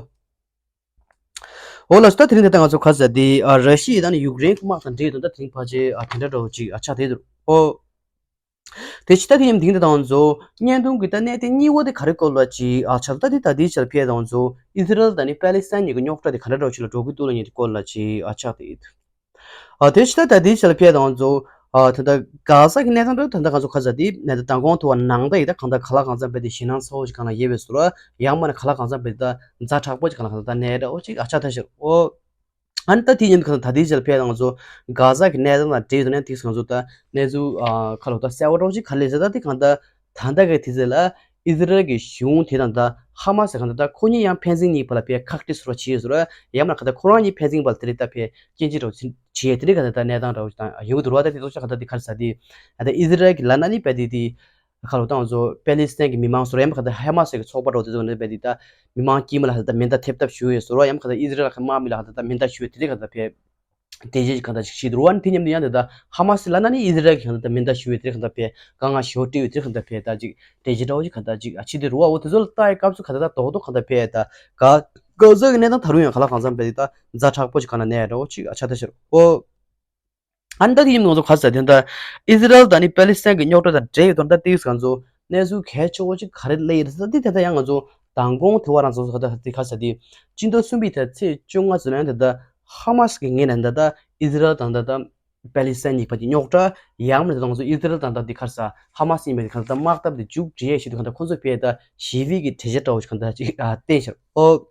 ཨོ་ལ་སུ་ད་དེ་རིང་དེ་ད་ང་ཚོ་ག་ཚད་དེ་ཨ་ར་ཤི་ཡ་དང་ཡུཀ་རེན་གི་དམག་དང་འབྲེལ་དུ་ད་དེ་རིང་ཕལ་ཆེར་ཨ་དེ་འདྲ་འདྲ་བོ་ཅིག་ཨ་ཆ་དེ་དུ་ཨོ། དེ་ཕྱི་ད་དེ་ཡིན་དེང་དེ་དང་ཚོ་བརྙན་ཐུང་གི་ད་གནད་དེ་གཉིས་པོ་དེ་ག་རེ་སྐོར་ལ་ཅིག་ཨ་ཆགས། ད་དེ་ད་དེའི་ཆར་ཕེ་དང་ཚོ་ཨི་ཟི་རལ་དང་ནི་པེ་ལི་སི་ཐན་གཉིས་ཀྱི་རྙོག་དྲ་དེ་ག་འདྲ་འདྲ་ཅིག་ལ་འགྲོ་གི་འདུག་ལ་ཉིད་དེ་སྐོར་ལ་ཅིག་ཨ་ཆགས་དེ་ཡིན། ཨ་དེ་ཕྱི་ད་ད་དེའི་ཆར་ཕེ་དང་ཚོ་ཨ་ད་ད་ག་ས་གི་གནས་སྟངས་འདྲ་ད་ད་ང་ཚོ་ག་ས་དེ་ནས་ད་མདང་དགོང་ཐུ་བ་ནང་ད་ཡི་ད་གང་ད་ག་ལ་གང་འཚམ་ཕེ་དེ་ཞེད་སྣང་ཚ་བོ་ཅིག་གང་ལ་ཡོད་པའི་བཟོ་འདྲ། ཡང་མ་ན་ག་ལ་གང་འཚམ་ཕེ་དེ་ད་ཛ་དྲག་པོ་ཅིག་གང་ལ་གང་ད་གནས་འདྲ་བོ་ཅིག་ཨ་ཆགས་ད་ཤར་ཨོ། ཨ་ནི་ད་དེ་ཡིན་གང་ད་དེའི་རྗེས་ལ་ཕེབས་དང་ང་ཚོ་གྷ་ཟ་གི་གནས་སྟངས་དང་འབྲེལ་ཡོད་ནས་དེ་ང་ཚོ་ད་གནས་ཚུལ་ཨ་ཁ་ལོ་ད་གསལ་བོ་འདྲ་བོ་ཅིག་ག་ལས་ཟེར་ད་དེ་གང་ད་ད་ལྟ་གི་དུས་ཚོད་ལ་ཨི་ཟི་རལ་གྱི་གཞུང་དེ་དང་ད་ཧ་མ་སི་གང་ད་ད་ཁོ་གཉིས་ཡང་ཕན་ཚུན་གཉིས་བར་ལ་ཕེ་ཁག་དཀྲི་བཟོ་འདྲ་བྱེད་ཡོད་ཟེར་བ། ཡང་མ་གང་ད་ཁོ་རང་གཉིས་ཕན་ཚུན་བར་དེ་རེད་ད་ཕེ་སྐྱོན་བརྗོད་འདྲ་བོ་བྱེད་ཡོད་དེ་རེད་གང་ད་ད་གནས་སྟངས་འདྲ་བོ་ཅིག་ད་ཡོང་གི་འདུག་ར། ད་དེ་ཚོ་ཆ་གང་ད་དེ་ག་རེ་ཟ་དེ་ད་ཨི་ཟི་རལ་གྱི་ལ་ན་ནི་ཕེ་དེ་དེ། ཁ་ལོ་ཏང་ཚོ་པེ་ལི་སི་ཐན་གྱི་མི་མང་ཚོར་ཡང་ཁ་ད་ཧ་མ་སི་གི་ཚོགས་པ་འདྲ་བོ་དེ་ཚོ་ནས་བས་དེ་ད་མི་མང་དཀྱིལ་མ་ལ་ཁ་ད་མེ་མདའ་ཐེབས་ཐབས་ཞུ་ཡོད་ཟེར་བ། ཡང་ཁ་ད་ཨི་ཟི་རལ་ཁ་དམག་མི་ལ་ཁ་ད་མེ་མདའ་ཞུ་ཡོད་དེ་རིང་ཁ་ད་ཕེ་དེ་རྗེས་ཁ་ད་ཅིག་ཤི་དུ་རུ་བ་ནི་དེ་མཉམ་དུ་ཡང་དེ་ད་ཧ་མ་སི་ལ་ན་ནི་ཨི་ཟི་རལ་གྱི་ཁ་ད་མེ་མདའ་ཞུ་ཡོད་དེ་རིང་ཁ་ད་ཕེ་དཀའ་ངལ་ཞེ་པོ་སྤྲད་ཡོད་དེ་རིང་ཁ་ད་ཕེ་ད་ཅིག་དེ་རྗེས་འདྲ་བོ་ཅིག་ཁ་ད་ཅིག་ཨ་ཕྱི་དེ་རུ་བ་འོ་དེ་ཚོ་ལ་ལྟ་ཡི་སྐབས་སུ་ཁ་ད་ད་དོག་དོག་ཁ་ད་ཕེ་ད་ག་ག་ཟ་གི་གནས་སྟངས་ད་རུང་ཡང་ཁ་ལ་གང་འཚམ་ཕེ་དེ་ད་ཛ་དྲག་པོ་ཅིག་ག་ན་གནས་འདྲ་བོ་ཅིག་ཨ་ཆ་ད་ཤར་འོ། ཨ་ནི་ད་དེ་ཡིན་ང་ཚོ་ག་ས་དེ་འདྲ་ཨི་ཟི་རལ་དང་ནི་པེ་ལི་སི་ཐན་གྱི་རྙོག་དྲ་དང་འབྲེལ་ཡོད་དོན་དག་དེ་ང་ཚོ་གནས་ཚུལ་གལ་ཆེ་བོ་ཅིག་ག་རེ་སླེབས་ཡོད་རེད་ཟེར་ན། དེ་ད་ལྟ་ཡང་ང་ཚོ་མདང་དགོང་དེ་བ་རང་ཚོ་ག་ད་དེ་ག་ས་དེ་སྤྱི་ཟླ་གསུམ་པའི་ད་ཚེས་བཅོ་ལྔ་ཚོ་ནང་དེ་ད་ཧ་མ་སི་གི་ངོས་ནས་ད་ལྟ་ཨི་ཟི་རལ་དང་ད་ལྟ་པེ་ལི་སི་ཐན་གཉིས་བར་གྱི་རྙོག་དྲ་ཡང་མིན་ད་ང་ཚོ་ཨི་ཟི་རལ་དང་ད་དེ་ག་ས་ཧ་མ་སི་ཡིན་པའི་ག་ད་དམག་འཐབ་དེ་མཇུག་སྒྲིལ་ཡས་ཞེས་དུས་ག་ད་ཁོང་ཚོ་བས་ད་ཞི་བའི་གི་གྲོས་འཆར་འདྲ་བོ་ཞིག་ག་ད་ཅིག་བསྟན་ཤར་ཨོ།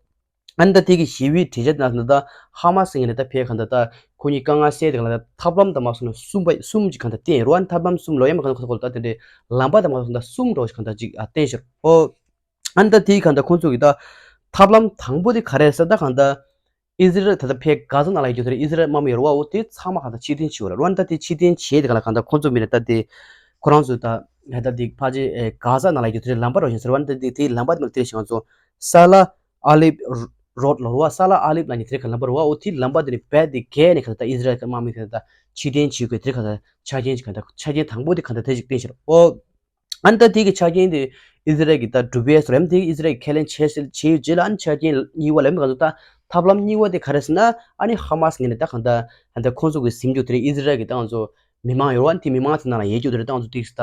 ཨ་ནི་ད་དེ་གི་ཞི་བའི་གྲོས་འཆར་ནང་ད་ཧ་མ་སི་ངོས་ནས་ད་ཕེ་ག་ད་ད་ཁོ་གཉིས་དཀའ་ངལ་སེལ་དེ་ག་ལ་ད་ཐབས་ལམ་ད་མ་སོང་ན་གསུམ་པ་གསུམ་ཅིག་ག་ད་བསྟན་རོ། ཨ་ནི་ཐབས་ལམ་གསུམ་ལོ་ཡ་མ་ག་ད་ཁོ་ད་ཁོ་ད་དེ་འདྲའི་ལམ་པ་ད་མ་སོང་ད་གསུམ་འདྲ་བོ་ཞིག་ག་ད་ཅིག་ཨ་བསྟན་ཤར་ཨོ། ཨ་ནི་ད་དེ་ག་ད་ཁོང་ཚོ་གི་ད་ཐབས་ལམ་དང་པོ་དེ་ག་རེ་ཟེར་ད་ག་ད་ཨི་ཟི་རལ་ད་ད་ཕེ་གྷ་ཟ་ནང་ལ་ཡོད་རྒྱུ་དེ་ཨི་ཟི་རལ་དམག་མི་ཡོད་རེད་བ། འོ་དེ་ཚང་མ་ག་ད་ཕྱིར་འཐེན་བྱེད་འོ་ར། ཨ་ནི་ད་དེ་ཕྱིར་འཐེན་བྱེད་དེ་ག་ལ་ག་ད་ཁོང་ཚོ་མི་ནས་ད་དེ་ཁོ་རང་ཚོ་ད་ད་དེ་ཕ་ཅེ་གྷ་ཟ་ནང་ལ་ཡོད་རྒྱུ་དེ་ལམ་པ་འདྲ་བོ་ཞིག་ཟེར་བ། ཨ་ནི་ད་དེ་དེ་ལམ་པ་དེ་མ་དེ་ཞིག་ང་ཚོ་ས་ལ་ཨ་ལིབ་རོ་ཌི་ལབ་རེད་བ། ས་ལ་ཨ་ལིབ་ལབ་མཁན་དེ་རེད་ག་ལམ་པ་རེད་བ། འོ་དེ་ལམ་པ་དེ་ནས་རྦད་དེ་བརྒལ་ནས་ག་ད་ཨི་ཟི་རལ་གྱི་དམག་མི་ག་ད་ཕྱིར་འཐེན་བྱེད་དགོས་དེ་རེད་ག་ད་ཆ་རྐྱེན་ཅིག་ག་ད་ཆ་རྐྱེན་དང་པོ་དེ་ག་ད་དེ་ཅིག་བསྟན་ཤར་ཨོ། ཨ་ནི་ད་དེ་གི་ཆ་རྐྱེན་དེ་ཨི་ཟི་རལ་གྱི་ད་གྲུབ་པའི་སོ་རེམ་དེ་ཨི་ཟི་རལ་གྱི་ཁས་ལེན་བྱས་བྱས་ཡོད་རྗེས་ལ་ཨ་ནི་ཆ་རྐྱེན་གཉིས་པ་ལ་མི་ག་ད་ཐབས་ལམ་གཉིས་པ་དེ་ག་རེ་ཟེར་ན་ཨ་ནི་ཧ་མ་སི་ངོས་ནས་ད་ག་ད་ད་ཁོང་ཚོ་གི་ཟིན་རྒྱུ་དེ་རེད། ཨི་ཟི་རལ་གྱི་ད་ང་ཚོ་མི་མང་ཡོད་རེད་བ། ཨ་ནི་དེ་མི་མང་དེ་ནང་ལ་ཡོད་རྒྱུ་དེ་རེད། ད་ང་ཚོ་ཏིག་ད་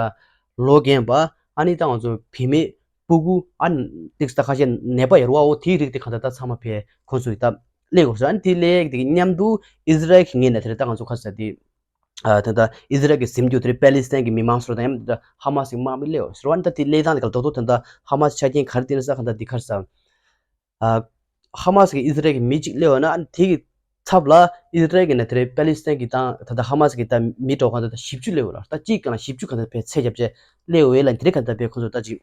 ལོ་རྒན་པ་ཨ་ནི་ད་ང་ཚོ་བུད་མེད་སྤུ་གུ་ཨ་ནི་ཏིག་ད་ཁ་ཤས་ནད་པ་ཡོད་རེད་བ། འོ་དེའི་རིགས་དེ་ག་ད་ད་ཚང་མ་ཕེ་ཁོང་ཚོ་ཡི་ད་སླེབས་དགོས་སོ། ཨ་ནི་དེ་སླེབས་དེ་གི་མཉམ་དུ་ཨི་ཟི་རལ་གྱི་ངོས་ནས་དེ་རེད་ད་ང་ཚོ་ག་ས་དེ་ཨ་ད་ད་ཨི་ཟི་རལ་གྱི་ཟིན་རྒྱུ་དེ་རེད། པེ་ལི་སི་ཐན་གྱི་མི་མང་ཚོར་དང་ཡང་ད་ཧ་མ་སི་གི་དམག་མི་སླེབས་ཡོད་ཟེར་བ། ཨ་ནི་ད་དེ་སླེབས་སྟངས་དེ་ག་ལ་རྡོག་རྡོག་དེ་ད་ཧ་མ་སི་ཆ་རྐྱེན་ག་རེ་བསྟན་ས་ག་ད་དེ་ག་རེ་ཟ། ཨ་ཧ་མ་སི་གི་ཨི་ཟི་རལ་གྱི་མི་གཅིག་སླེབས་ཡོད་ན་ཨ་ནི་དེ་གི་ ཚབ་ལ་ཨི་སི་རལ་གྱི་ནས་དེ་རེད་པེ་ལི་སི་ཐན་གྱི་དང་ད་ལྟ་ཧ་མ་སི་གི་ད་མི་འགྲོ་གང་ད་ད་བཞི་བཅུ་སླེབས་ཡོད་ལ། ད་གཅིག་གང་ལ་བཞི་བཅུ་གང་ད་ཕེ་ཚད་རྒྱབ་བྱས་སླེབས་ཡོད་ལ། དེ་རེད་གང་ད་ཕེ་ཁོང་ཚོ་ད་ཅིག་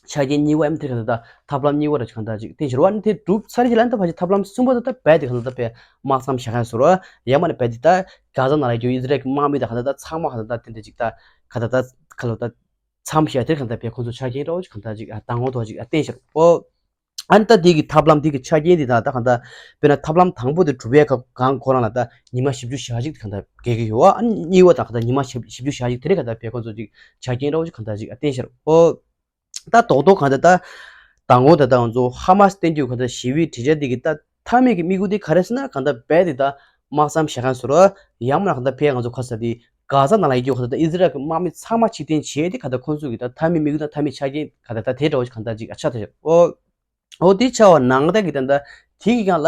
ཆ་རྐྱེན་གཉིས་པ་ཡང་དེ་གང་ད་ཐབས་ལམ་གཉིས་པ་ར་གང་ད་ཅིག་བསྟན་ཞོར་བ་ནི་དེ་གྲུབ་ཚར་གྱི་ལ་ད་ཕ་ཅིག་ཐབས་ལམ་གསུམ་པ་ད་ད་རྦད་དེ་གང་ད་ད་ཕེ་དམག་མཚམས་བཞག་ག་ཟེར་བ་ཡང་མ་ནི་རྦད་དེ་ད་གྷ་ཛ་ནང་ལ་ཡོད་ཨི་སི་རལ་གྱི་དམག་མི་ད་གང་ད་ད་ཚང་མ་གང་ད་ད་དེ་འདྲ་ཅིག་ད་གང་ད་ད་ག་ལོ་ད་མཚམས་བཞག་དེར་གང་ད་ཕེ་ཁོང་ཚོ་ཆ་རྐྱེན་ར་བ་ཅིག་གང་ད་ཅིག་མདང་དགོང་ཐོག་ཅིག་བསྟན་ཞོར་ཨོ། ཨ་ནི་ད་དེ་གི་ཐབས་ལམ་དེ་གི་ཆ་རྐྱེན་དེ་དང་ད་གང་ལྟར་དཔེར་ན་ཐབས་ལམ་དང་པོ་དེ་གྲུབ་པའི་སྐབས་གང་ཁོ་རང་ལ་ད་ཉི་མ་བཞི་བཅུ་ཞེ་གཅིག་གང་ལྟར་འགོར་གི་ཡོད། ཨ་ནི་གཉིས་པ་དང་གང་ལྟར་ཉི་མ་བཞི་བཅུ་ཞེ་གཅིག་དེ་རེད་གང་ལྟར་བས་ཁོ་ཚོ་ཅིག་ཆ་རྐྱེན་འདྲ་བོ་ཅིག་གང་ལྟར་ཅིག་བསྟན་ཤར་ཨོ། ད་རྡོག་རྡོག་གང་ལྟར་ད་དང་པོ་ད་ད་ང་ཚོ་ཧ་མ་སི་བསྟན་རྒྱུ་གང་ལྟར་ཞི་བའི་གྲོས་འཆར་དེ་གི་ད་མཐའ་མའི་གི་དམིགས་ཡུལ་དེ་ག་རེ་ཟེར་ན་གང་ལྟར་རྦད་དེ་ད་དམག་མཚམས་བཞག་མཁན་བཟོ་ར་ཡང་མིན་ན་གང་ལྟར་ཕེ་ང་ཚོ་ག་ས་དེ་གྷ་ཛ་ནང་ལ་ཡོད་རྒྱུ་གང་ལྟར་ད་ཨི་སི་རལ་གི་དམག་མི་ཚང་མ་ཕྱིར་འཐེན་བྱས་ཏེ་གང་ལྟར་ཁོང་ཚོ་གི་ད་མཐའ་མའི་དམིགས་ཡུལ་དང་མཐའ་མའི་ཆ་རྐྱེན་གང་ལྟར་ད་དེ་འདྲ་བོ་ཞིག་གང་ལྟར་ཅིག་ཨ་ཆགས་ཐུབ་ཤག་ཨོ། འོ་དེ་ཆགས་པ་ནང་ལྟར་གྱི་ད་ལྟ་དེ་གི་སྒང་ལ་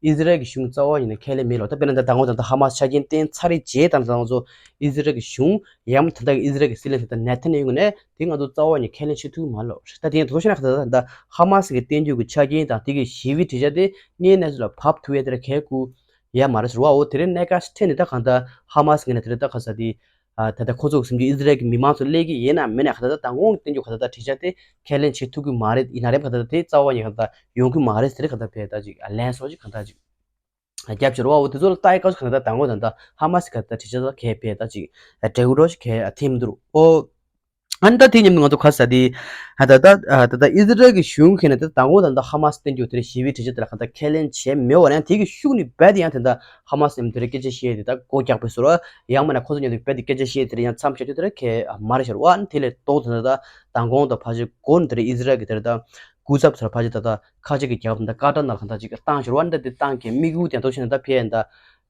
ཨི་ཟི་རལ་གྱི་གཞུང་རྩ་བ་ཉིད་ནས་ཁས་ལེན་མེད་ལོ། ད་དཔེར་ན་ད་ད་ངོ་ད་ལྟ་ཧ་མ་སི་ཆ་རྐྱེན་བསྟན་ཚར་རེད་རྗེས་ད་ང་ཚོ་ཨི་ཟི་རལ་གྱི་གཞུང་ཡང་ད་ལྟ་གི་ཨི་ཟི་རལ་གྱི་སྲིད་བློན་ད་ལྟ་ནེ་ཐན་ཡ་ཧུ་ནས་དེ་ང་ཚོ་རྩ་བ་ཉིད་ཁས་ལེན་བྱེད་ཐུབ་ཀྱི་མ་རེད་ལོ། ད་དེ་ཡང་དོ་ཤ་ན་ཁ་ད་ད་ཧ་མ་སི་གི་བསྟན་བཅོས་ཀྱི་ཆ་རྐྱེན་དང་དེ་གི་ཞི་བའི་གྲོས་འཆར་དེ་དངོས་གནས་ཚུལ་ལ་བབས་ཐུབ་ཡ་དེ་ལ་གལ་དགོས་ཡ་མ་རེད་ཟེར་བ། འོ་དེ་རིང་གནད་འགག་ཅིག་འཕྲད་ནས་ད་གང་ལྟར་ཧ་མ་སི་ངོས་ནས་དེ་རིང་ད་ག་ས་དེ། ཨ་ད་ལྟ་ཁོ་ཚོ་གི་སེམས་ཀྱི་ཨི་ཟི་རལ་གྱི་མི་མང་ཚོ་སླེབས་ཀྱི་ཡིན་ནམ་མིན་ནམ་ག་ད་ད་དང་པོ་བསྟན་རྒྱུ་ག་ད་ད་གྲོས་འཆར་དེ་ཁས་ལེན་བྱེད་ཐུབ་ཀྱི་མ་རེད། ཡིན་ན་རེད་ག་ད་ད་དེ་རྩ་བ་ཉིད་ག་ད་ཡོང་གི་མ་རེད་ཟེར་ག་ད་བས་ད་ཅིག་ལན་སོགས་ཅིག་ག་ད་ཅིག་རྒྱབ་ཕྱོགས་རོ་བ། འོ་དེ་ཚོ་ལ་ལྟ་ཡི་སྐབས་སུ་ག་ད་ད་དང་པོ་ད་ད་ཧ་མ་སི་ག་ད་གྲོས་འཆར་ད་གས་བས་ད་ཅིག་འབྲས་བུ་རོ་ཞིག་གས་ཐེབས་མི་འདུག་ཨོ། ཨ་ནི་ད་དེ་མཉམ་དུ་ང་ཚོ་ག་ས་དེ་ད་ད་ད་ད་ད་ཨི་ཟི་རལ་གྱི་གཞུང་གིས་ནི་ད་དང་པོ་ད་ད་ཧ་མ་སི་བསྟན་རྒྱུ་དེ་རེད་ཞི་བའི་གྲོས་འཆར་དེ་ལ་ག་ད་ཁས་ལེན་བྱས་མེད་པ་ཡང་དེ་གི་ཤུགས་ནི་རྦད་དེ་ཡང་དེ་ད་ཧ་མ་སི་ནས་དེ་རེད་སྐད་ཆ་བཤད་དེ་ད་སྒོ་རྒྱག་པའི་བཟོ་ར་ཡང་མིན་ན་ཁོ་ཚོ་མཉམ་དུ་རྦད་དེ་སྐད་ཆ་བཤད་དེ་རེད་ཡང་མཚམས་བཞག་རྒྱུ་དེ་རེད་ཁས་མ་རེད་ཤར་བ། ཨ་ནི་དེ་ལས་ལྡོག་དེ་ད་ད་མདང་དགོང་ད་ཕ་ཆེ་སྒོ་ནས་དེ་རེད་ཨི་ཟི་རལ་གྱི་དེ་རེད་ད་སྐུ་ཚབ་ཚོར་ཕ་ཆེ་ད་ད་ཁ་ཆེ་གི་རྒྱལ་ཁབ་ད་ཀ་ཏར་ནང་ལ་ག་ད་ཅིག་བཏང་ཤར་བ། ཨ་ནི་ད་དེ་བཏང་གི་དམིགས་ཡུལ་དེ་ཡང་དོ་ཤིན་ད་ཕེ་ཡང་ད།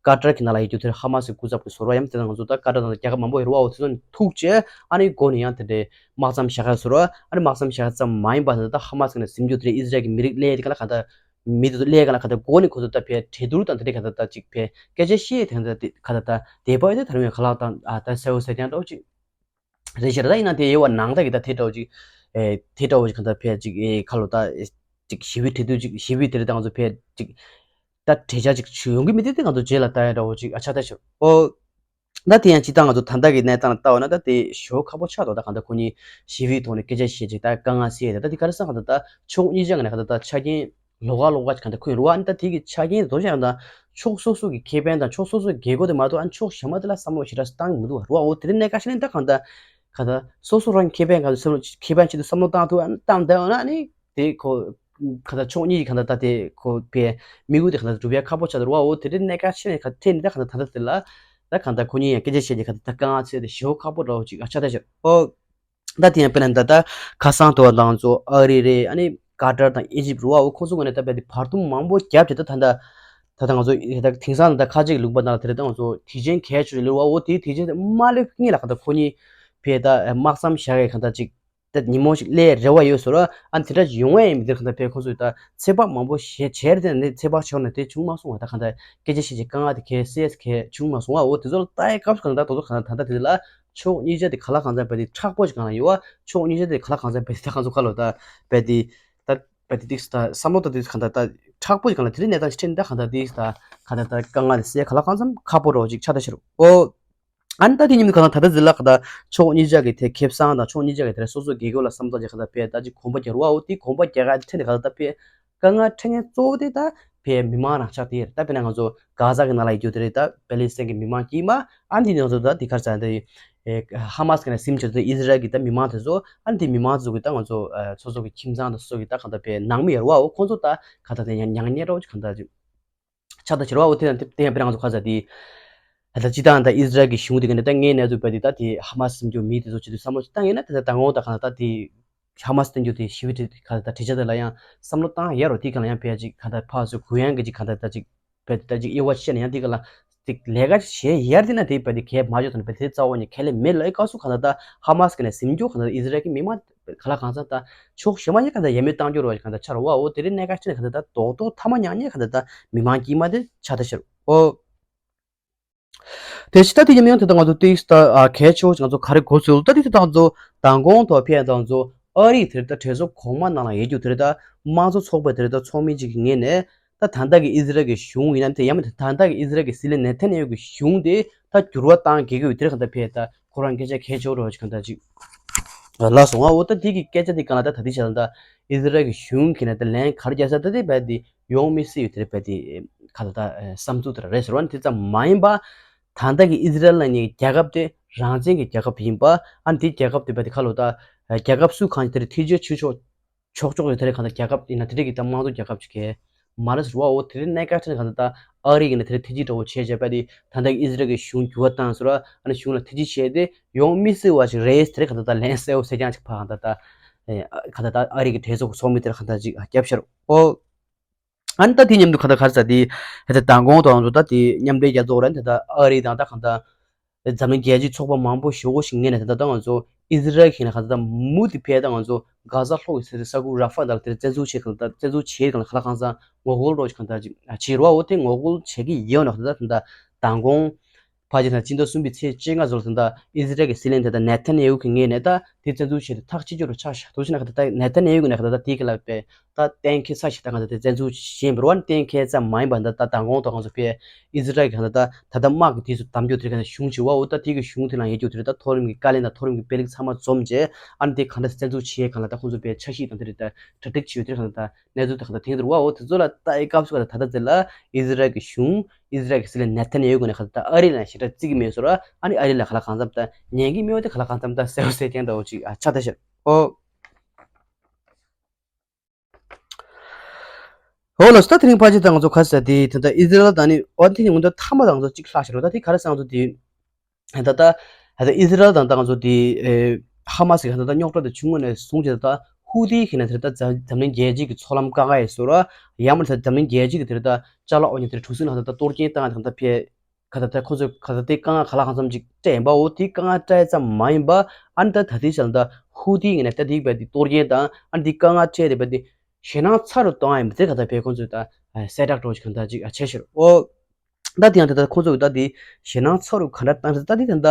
ཀ་ཏར་གྱི་ནང་ལ་ཡོད་རྒྱུ་དེར་ཧ་མ་སི་སྐུ་ཚབ་ཀྱི་ཟུར་པ་ཡང་དེ་ང་ཚོ་ད་ཀ་ཏར་ནང་ལ་རྒྱལ་ཁབ་མང་པོ་ཡོད་རེད་བ། འོ་དེ་ཚོ་ནས་ཐུག་བྱས་ཨ་ནི་སྒོ་ནས་ཡང་དེ་འདྲའི་དམག་མཚམས་བཞག་ཡ་ཟུར་པ་ཨ་ནི་དམག་མཚམས་བཞག་ཡ་ཙམ་མ་ཡིན་པ་ད་ཧ་མ་སི་ནས་ཟིན་རྒྱུ་དེ་ཨི་ཟི་རལ་གྱི་མི་རིགས་སླེབས་དེ་ག་ལ་ག་ད་མི་དེ་ཚོ་སླེབས་ག་ལ་ག་ད་སྒོ་ནས་ཁོ་ཚོ་ད་ཕེ་གྲོས་བསྡུར་དང་དེ་འདྲའི་ག་ད་ད་ཅིག་ཕེ་སྐད་ཆ་བཤད་དེ་ག་ད་དེ་ག་ད་ད་དེ་པ་ཡོད་དེ་ད་རུང་ཡང་ག་ལ་དང་ཨ་ད་སེ་འོ་སེ་ཀྱང་འདྲ་བོ་ཅིག་རེད་ཤག་ད་ཡིན་ན་དེ་ཡོད་བ་ནང་ད་གི་ད་དེ་འདྲ་བོ་ཅིག་ཨེ་དེ་འདྲ་བོ་ཅིག་ག་ད་ཕེ་ཅིག་ཨེ་ཁ་ལོ་ད་ཅིག་ཞི་བའི་གྲོས་བསྡུར་ཅིག་ཞི་བའི་དེ་རེད་ད་ང་ཚོ་ཕེ་ཅིག་ད་གྲོས་འཆར་ཅིག་ཞུ་ཡོང་གི་མི་དེ་དེ་ང་ཚོ་རྗེས་ལ་ལྟ་ཡ་འདྲ་བོ་ཅིག་ཨ་ཆགས་ད་ཤོར་ཨོ། ད་དེ་ཡང་ཅི་ད་ང་ཚོ་ད་ལྟ་གི་གནས་སྟངས་ལ་ལྟ་བ་ན་ད་དེ་ཞེ་པོ་ཁག་པོ་ཆགས་འདུག་ད་གང་ལྟར་ཁོ་གཉིས་ཞི་བའི་ཐོག་ནས་སྐད་ཆ་བཤད་ཅིག་ད་དཀའ་ངལ་སེལ་ཡ་ད་ད་དེ་ག་རེ་ཟེར་གང་ལྟར་ད་ཕྱོགས་གཉིས་ཆ་གི་ནས་གང་ལྟར་ད་ཆ་རྐྱེན་ལོགས་ཀ་ལོགས་ཀ་ཅིག་གང་ལྟར་ཁོ་ཡིན་རུ་བ། ཨ་ནི་ད་དེ་གི་ཆ་རྐྱེན་དེ་དོ་ཅིག་གང་ལྟར་ཕྱོགས་སོ་སོ་གི་ཁེ་ཕན་དང་ཕྱོགས་སོ་སོ་གི་རྒྱལ་སྒོ་དེ་མ་གཏོགས་ཨ་ནི་ཕྱོགས་གཞན་མ་དེ་ལ་བསམ་བློ་ཞེ་དྲག་བཏང་གི་མི་འདུག་རུ་བ། འོ་དེ་རིང་གནད་འགག་ཆེ་ནས་ད་གང་ལྟར་གང་ལྟར་སོ་སོ་རང་གི་ཁེ་ཕན་གང་ལྟར་བསམ་བློ་ཁེ་ཕན་ཆེད་དུ་བསམ་བློ་བཏང་ཐུབ་ཨ་ནི་བཏང་བསྡད་འོ་ན་ཨ་ནི། དེ་ཁོ་ག་ད་ཕྱོགས་གཉིས་ཀྱི་ག་ད་ད་དེ་ཁོ་པའི་དམིགས་ཡུལ་དེ་ག་ད་འགྲུབ་ཡ་ཁག་པོ་ཆགས་འདུག་རུ་བ། འོ་དེ་རིང་གནད་འགག་ཆེ་ནས་ག་ཐད་ནས་ད་ག་ད་ད་ད་དེ་ལ་ད་ག་ད་ཁོ་གཉིས་ཡང་སྐད་ཆ་བཤད་དེ་ག་ད་ད་དཀའ་ངལ་འཚོལ་དེ་ཞེ་པོ་ཁག་པོ་འདྲ་བོ་ཅིག་ཨ་ཆགས་ད་ཤར་ཨོ། ད་དེ་ཡང་དཔེར་ན་ད་ད་ཁ་སང་དུ་བ་ལང་ཚོ་ཨ་རི་རེད་ཨ་ནི་ཀ་ཏར་དང་ཨི་ཇིབ་རུ་བ། འོ་ཁོ་ཚོ་ངོས་ནས་ད་དཔེ་དེ་བར་འདུམ་མང་པོ་བརྒྱབ་བྱས་ད་ད་ད་ད་ད་ང་ཚོ་ད་དེང་སང་ད་ཁ་ཆེ་གི་ལུང་པ་ནང་ལ་དེ་རེད་ད་ང་ཚོ་དུས་ཆེན་གལ་ཆེ་ཤོས་རུ་བ། འོ་དེ་དུས་ཆེན་དེ་མ་སླེབས་སྔོན་ལ་ག་ད་ཁོ་གཉིས་ཕེ་ད་དམག་མཚམས་བཞག་གི་ག་ད་ཅིག་ད་ཉིན་མོ་ཞིག་སླེབས་རེ་བ་ཡོད་ཟེར་རོ། ཨ་ནི་དེ་འདྲ་ཞིག་ཡོང་ཡ་ཡིན་མི་དེར་གང་ལྟར་ཕེ་ཁོ་ཚོས་ད་ཚོད་དཔག་མང་པོ་བྱས་བྱས་རེད་དེ་ནས་ཚོད་དཔག་བྱས་ན་དེ་བྱུང་མ་སོང་བ། ད་གང་ལྟར་སྐད་ཆ་བཤད་ཀྱི་དཀའ་ངལ་དེ་གས་སེ་ཡས་གས་བྱུང་མ་སོང་བ། འོ་དེ་ཚོ་ལ་ལྟ་ཡའི་སྐབས་སུ་གང་ལྟར་དོ་ཚོ་གང་ལྟར་ད་ལྟ་དེ་ལ་ཕྱོགས་གཉིས་ཆ་དེ་ག་ལ་གང་ལྟར་བས་དེ་མཁྲེགས་པོ་ཞིག་གང་ལ་ཡོད་བ། ཕྱོགས་གཉིས་ཆ་དེ་ག་ལ་གང་ལྟར་བས་དེ་ད་གང་ཚོ་ཁ་ལོ་ད་བས་དེ་ད་བས་དེ་ཏིག་ད་བསམ་བློ་ད་དེ་གང་ལྟར་ད་མཁྲེགས་པོ་ཞིག་གང་ལ་དེ་རིང་གནས་སྟངས་ཤིག་ཁྲིད་ནས་ད་གང་ལྟར་དེ་ད་གང་ལྟར་ད་དཀའ་ངལ་དེ་སེ་ག་ལ་གང་འཚམ་ཁག་པོ་རོ་ཅིག་ཆགས་ད་ཤི་རུ་འོ། ཨ་ནི་ད་དེ་ཉིན་གང་ད་ད་ཟི་ལ་ག་ད་ཕྱོགས་གཉིས་ཆ་གི་དེ་ཁེ་བཟང་དང་ཕྱོགས་གཉིས་ཆ་གི་དེ་སོ་སོ་རྒྱལ་ཁབ་ལ་བསམ་ཚུལ་ཅིག་ག་ད་ཕེ་ད་ཅིག་གོམ་པ་རྒྱག་རུ་བ། འོ་དེ་གོམ་པ་རྒྱག་ག་ཐེན་དེ་ག་ད་ད་ཕེ་དཀའ་ངལ་འཕྲད་མཁན་གཙོ་བོ་དེ་ད་ཕེ་མི་མང་རང་ཆགས་དེ་རེད། ད་དཔེར་ན་ང་ཚོ་གྷ་ཛ་གི་ནང་ལ་ཡོད་རྒྱུ་དེ་རེད། ད་པེ་ལི་སི་ཐན་གི་མི་མང་དཀྱུས་མ་ཨ་ནི་དེ་ང་ཚོ་ད་དེ་གར་ཚ་དེ་ཧ་མ་སི་གི་ནས་ཟིན་བྱས་དེ་ཨི་ཟི་རལ་གི་ད་མི་མང་དེ་ཚོ་ཨ་ནི་དེ་མི་མང་དེ་ཚོ་གི་ད་ང་ཚོ་སོ་སོ་གི་ཁྱིམ་ཚང་དེ་སོ་སོ་གི་ད་ག་ད་ཕེ་ནང་མི་ཡོད་རུ་བ། འོ་ཁོང་ཚོ་ད་ག་ད་དེ་ཡང་མྱ་ངན་སྙད་རོགས་ཅིག་ག་ད་ཅིག་ཆགས་ད་ཕྱིར་བ། འོ་དེ་དང་དེ་ཡང་དཔེར་ན་ང་ཚོ་ཁ་ཚ་དེ་ད་ལྟ་སྤྱི་བཏང་ད་ཨི་ཟི་རལ་གྱི་གཞུང་དེ་ག་ནས་ད་ངའི་གནས་ཚུལ་བས་དེ་ད་དེ་ཧ་མ་སི་འཛིན་སྐྱོང་མི་དེ་ཚོ་ཆེད་དུ་བསམ་བློ་ཞིག་བཏང་ཡིན་ན་དེ་ད་དང་པོ་ད་ག་ད་དེ་ཧ་མ་སི་འཛིན་སྐྱོང་དེ་ཞི་བའི་གྲོས་ག་ད་གྲོས་འཆར་དེ་ལ་ཡང་བསམ་བློ་བཏང་ཡ་རོ། དེ་ག་ལ་ཡང་བས་ཅིག་ག་ད་ཕར་ཚུར་གུ་ཡངས་ཀྱི་ཅིག་ག་ད་ད་ཅིག་བས་དེ་ད་ཅིག་དབྱེ་བ་ཕྱེ་ན་ཡང་དེ་ག་ལ་དེ་ལས་ཀ་བྱེད་ཡར་དེ་ན་དེ་བས་དེ་གས་མ་བྱོས་དང་བས་དེ་རྩ་བ་ཉིད་ཁས་ལེན་མེད་ལ་ཨེ་སྐབས་སུ་ག་ད་ད་ཧ་མ་སི་ག་ནས་འཛིན་སྐྱོང་ག་ད་ཨི་ཟི་རལ་གྱི་མི་མང་ག་ལ་གང་ཚ་ད་ཕྱོགས་གཞན་མ་ཡིན་ག་ད་ཡ་མེད་བཏང་རྒྱུ་རོ་ག་ད་ཆ་རོ་བ། འོ་དེ་རིང་གནད་འགག་ཆེ་ན་ག་ད་ད་རྡོག་རྡོག་ཐ་མ་ཉག་ཉག་ག་ད་ད་མི་མང་དཀྱུས་མ་དེ་ཆགས་ད་ཤར་འོ། དེ་ཕྱི་ད་དེ་ཉམས་མྱོང་དེ་ད་ང་ཚོ་ཏིག་ད་གལ་ཆེ་བོ་ང་ཚོ་ག་རེ་གོ་ཚུལ་ད་དེ་ད་ང་ཚོ་མདང་དགོང་ཐོག་ཕེ་ད་ང་ཚོ་ཨ་རི་དེར་ད་གྲོས་ཚོགས་གོང་མ་ནང་ལ་ཡོད་རྒྱུ་དེར་ད་དམངས་གཙོ་ཚོགས་པའི་དེར་ད་ཚོགས་མི་གཅིག་གི་ངོས་ནས་ ད་ད་ལྟ་གི་ཨི་ཟི་རལ་གྱི་གཞུང་ཡིན་ནམ་དེ་ཡང་མིན་ད་ལྟ་གི་ཨི་ཟི་རལ་གྱི་སྲིད་བློན་ནེ་ཐན་ཡ་ཧུ་གི་གཞུང་དེ་ད་འགྱུར་བ་བཏང་དགོས་ཀྱི་ཡོད་དེ་རེད། གང་ལྟར་ཕེ་ད་ཁོ་རང་སྐད་ཆ་གལ་ཆེ་བོ་རེད་བ་ཅིག་གང་ལྟར་ཅིག་ལབ་སོང་ང་། འོ་ད་དེ་གི་སྐད་ཆ་དེ་གང་ལ་ད་ད་དེ་བྱས་ན་ད་ཨི་ཟི་རལ་གྱི་གཞུང་གིས་ནས་ད་ལན་ག་རེ་རྒྱག་ས་ད་དེ་བས་དེ་ཡོང་མི་སྲིད་ཡོད་དེ་རེད། བས་དེ་ག་ད་ད་བསམ་ཚུལ་དེ་རེད་ཟེར་བ་ནི་དེ་ཙམ་མ་ཡིན་པ། ད་ལྟ་གི་ཨི་ཟི་རལ་ལ་ནི་རྒྱལ་ཁབ་དེ་རང་བཙན་གྱི་རྒྱལ་ཁབ་ཡིན་པ། ཨ་ནི་དེ་རྒྱལ་ཁབ་དེ་བས་དེ་ག་ལོ་ད་རྒྱལ་ཁབ་སུ་གང་ཅི་དེ་རེད་ཐེ་ཇུས་ཆུ་ཆོག་ཆོག་ཆོག་ཡོད་དེ་རེད། གང་ལྟར་རྒྱལ་ཁབ་ཡིན་ན་དེ་འདྲ་གི་ད་དམངས་གཙོ་རྒྱལ་ཁབ་ཅིག་གས་མ་རེད་ཟེར་བ། འོ་དེ་རིང་གནད་འགག་ཆེ་ན་གང་ལྟར་ད་ཨ་རི་གིས་ནི་དེ་རིང་ཐེ་ཇུས་འདྲ་བོ་བྱས་བྱས་པ་དེ་ད་ལྟ་ཨི་ཟི་རལ་གྱི་གཞུང་འགྱུར་བ་བཏང་ཟེར་བ། ཨ་ནི་གཞུང་ལ་ཐེ་ཇུས་བྱས་ཏེ་ཡོང་མི་སྲིད་པ་ཞིག་རེད་ཟེར་གང་ལྟར་ད་ལན་གསལ་བོ་གསལ་རྐྱང་ཅིག་ཕར་གང་ལྟར་ད་ཨེ་གང་ལྟར་ད་ཨ་རི་གི་གྲོས་ཚོགས་ཀྱི་ཚོགས་མི་དེར་གང་ལྟར་ཅིག་བརྒྱབ་ཤར། ཨོ། ཨ་ནི་ད་དེ་མཉམ་དུ་གང་ལྟར་ག་རེ་ཟེར་དེ་ད་ལྟ་མདང་དགོང་དང་ད་དེ་མཉམ་འབྲེལ་རྒྱལ་ཚོགས་རེད། ད་ལྟ་ཨ་རི་དང་ད་གང་ལྟར། འཛམ་གླིང་རྒྱལ་སྤྱིའི་ཚོགས་པ་མང་པོ་ཞེ་པོ་ཞིག་ངོས་ནས་ད་ལྟ་ང་ཚོ་ཨི་ཟི་རལ་གྱི་ནས་ག་ད་ལྟ་མུ་མཐུད་ཕེ་ད་ང་ཚོ་གྷ་ཟ་ལྷོ་ཡི་ས་ས་ཁུལ་ར་ཧྥ་དང་དེར་བཙན་འཛུལ་བྱེད་གང་ད་བཙན་འཛུལ་བྱེད་གང་ལ་ག་ལ་གང་ཚང་ངོ་རྒོལ་རོགས་གང་ད་ཅིག་བྱེད་རོགས། འོ་དེ་ངོ་རྒོལ་བྱེད་ཀྱི་ཡོད་ན་ད་ལྟ་ད་ལྟ་མདང་དགོང་ཕ་ཇེ་ད་སྤྱི་ཟླ་གསུམ་པའི་ཚེས་བཅོ་ལྔ་ཚོར་ད་ལྟ་ཨི་ཟི་རལ་གྱི་སྲིད་བློན་དེ་ད་ནེ་ཐན་ཡ་ཧུ་གི་ངོས་ནས་ད་དེ་བཙན་འཛུལ་བྱེད་དེ་ཐག་གཅོད་རྒྱུ་རུ་ཆགས་ཤག་ཐུགས་ཆེ་ན་ག་ད་ད་ནེ་ཐན་ཡ་ཧུ་གི་ནས་ག་ད་ད་དེ་གི་ལ་པེ། ད་གཏན་འཁེལ་ས་ཞིག་ད་གང་ལྟར་དེ་བཙན་འཛུལ་བྱེད་འབུར་བ་ནི་གཏན་འཁེལ་ཙམ་མ་ཡིན་པ་འདི་ད་ད་མདང་དགོང་དང་ང་ཚོ་ཕེ་ཨི་ཟི་རལ་གྱི་གང་ལྟར་ད་ད་ལྟ་དམག་གི་དུས་སུ་གདམ་རྒྱུ་དེ་གང་ལྟར་གཞུང་བྱུང་བ། འོ་ད་དེ་གི་གཞུང་དེ་ལ་ཡོད་རྒྱུ་དེ་རེད། ད་མཐོ་རིམ་གྱི་བཀའ་བློན་དང་མཐོ་རིམ་གྱི་དཔོན་རིགས་ཚང་མ་འཛོམས་རྗེས་ཨ་ནི་དེ་གང་ལྟར་བཙན་འཛུལ་བྱེད་གང་ལ་ད་ཁོང་ཚོ་ཕེ་འཆར་གཞི་དང་དེ་རེད་ད་གྲ་སྒྲིག་བྱེད་ཡོད་དེ་གང་ལྟར་གནས་ཚུལ་དེ་གང་ལྟར་དེང་དུ་རུ་བ། འོ་དེ་ཚོ་ལ་ལྟ་ཡི་སྐབས་སུ་གང་ལྟར་ད་ལྟ་ཚེ་ལ་ཨི་ཟི་རལ་གྱི་གཞུང་ཨི་ཟི་རལ་གྱི་སྲིད་བློན་ནེ་ཐན་ཡ་ཧུ་གི་ནས་གང་ལྟར་ད་ཨ་རི་ལ་ཞེ་དྲག་བརྩི་གི་མེད་ཟེར་བ། ཨ་ནི་ཨ་རི་ལ་གང་ལ་གང་འཚམ་ད་ཉན་གི་མེད་པ་དེ་གང་ལ་གང་འཚམ་ད་གསལ་པོ་གསལ་རྐྱང་འདྲ་བོ་ཅིག་ཨ་ཆགས་ད་ཤག་ཨོ། འོ་ལགས་སོ། ད་དེ་རིང་ཕལ་ཆེར་ད་ང་ཚོ་ག་རེ་ཟེར་དེ་ད་ལྟ་ཨི་ཟི་རལ་དང་ནི་འོ་དེ་ནི་ང་ཚོ་མཐའ་མ་ད་ང་ཚོ་གཅིག་ལྷག་ཤར་བ། ད་དེ་ག་རེ་ཟེར་ང་ཚོ་དེ་ད་ལྟ་ད་ལྟ་ཨི་ཟི་རལ་དང་ད་ང་ཚོ་དེ་ཧ་མ་སི་གི་ད་ལྟ་རྙོག་དྲ་དེ་བྱུང་ངོ་ནས་བཟུང་བྱས་ད་ལྟ་ཧུ་ཐི་གི་ནས་དེ་ད་འཛམ་གླིང་རྒྱལ་སྤྱི་གི་ཚོགས་ལམ་བཀག་ཡས་ཟེར་བ། ཡང་མ་ད་འཛམ་གླིང་རྒྱལ་སྤྱི་གི་དེ་ད་ཅ་ལག་འོ་ཉི་དེ་གྲུ་གཟིངས་ལ་ད་ལྟ་གཏོར་སྐྱོན་བཏང་ད་ད་ཕེ། ག་ད་ལྟ་ཁོ་ཚོས་ག་ད་ལྟའི་དཀའ་ངལ་ག་ལ་གང་འཚམ་ཅིག་སྤྲད་ཡིན་པ། འོ་དེའི་དཀའ་ངལ་སྤྲད་ཙམ་མ་ཡིན་པ། ཨ་ནི་ད་ད་ལྟའི་ཆ་ལ་ད་ཧུ་ཐི་ཡིན་ནས་ད་དེའི་བས་དེ་གཏོར་སྐྱོན་དང་ཨ་ནི་དེའི་དཀའ་ངལ་སྤྲད་དེ་བས་དེ་ཞེད་སྣང་ཚ་རུ་གཏོང་ཡ་ཡིན་པ་དེ་ག་ད་བས་ཁོ་ཚོས་ད་གསལ་བསྒྲགས་འགྲོ་ཅིག་ག་ད་ཅིག་བྱས་ཤར། འོ་ད་དེ་ཡང་ད་ད་ཁོ་ཚོས་ད་དེ་ཞེད་སྣང་ཚ་རུ་ག་འདྲ་བཏང་ད་ད་དེ་ད་ད་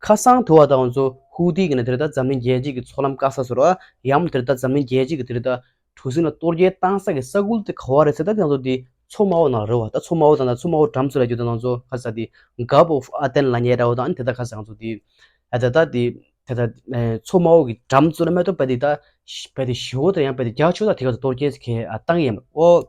ཁ་སང་དུ་བ་ད་ང་ཚོ་ཧུ་ཐི་གི་ནས་དེར་ད་འཛམ་གླིང་རྒྱལ་སྤྱི་གི་ཚོགས་ལམ་བཀག་ས་ཟེར་བ། ཡང་དེར་ད་འཛམ་གླིང་རྒྱལ་སྤྱི་གི་དེར་ད་གྲུ་གཟིངས་ལ་གཏོར་སྐྱོན་བཏང་ས་གི་ས་ཁུལ་དེ་ག་བ་རེད་ཟེར་ད་དེ་ང་ཚོ་དེ་མཚོ་དམར་པོ་ནང་རེད་བ། ད་མཚོ་དམར་པོ་དང་ད་མཚོ་དམར་པོ་འགྲམ་ཚོ་ལ་རྒྱུ་ད་ང་ཚོ་ག་ས་དེ་Gulf of Aden ལབ་མཁན་འདྲ་བོ་དང་ཨ་ནི་དེ་ད་ག་ས་ང་ཚོ་དེ་ཨ་ད་ད་དེ་དེ་ད་མཚོ་དམར་པོ་གི་འགྲམ་ཚོ་ལ་མེ་ཏོག་བས་དེ་ད་བས་དེ་ཞི་བོ་དང་ཡང་བས་དེ་རྒྱ་ཆེ་ད་དེ་ག་ཚོ་གཏོར་སྐྱོན་ཟེར་མཁན་ཨ་བཏང་ཡིན་པ། འོ།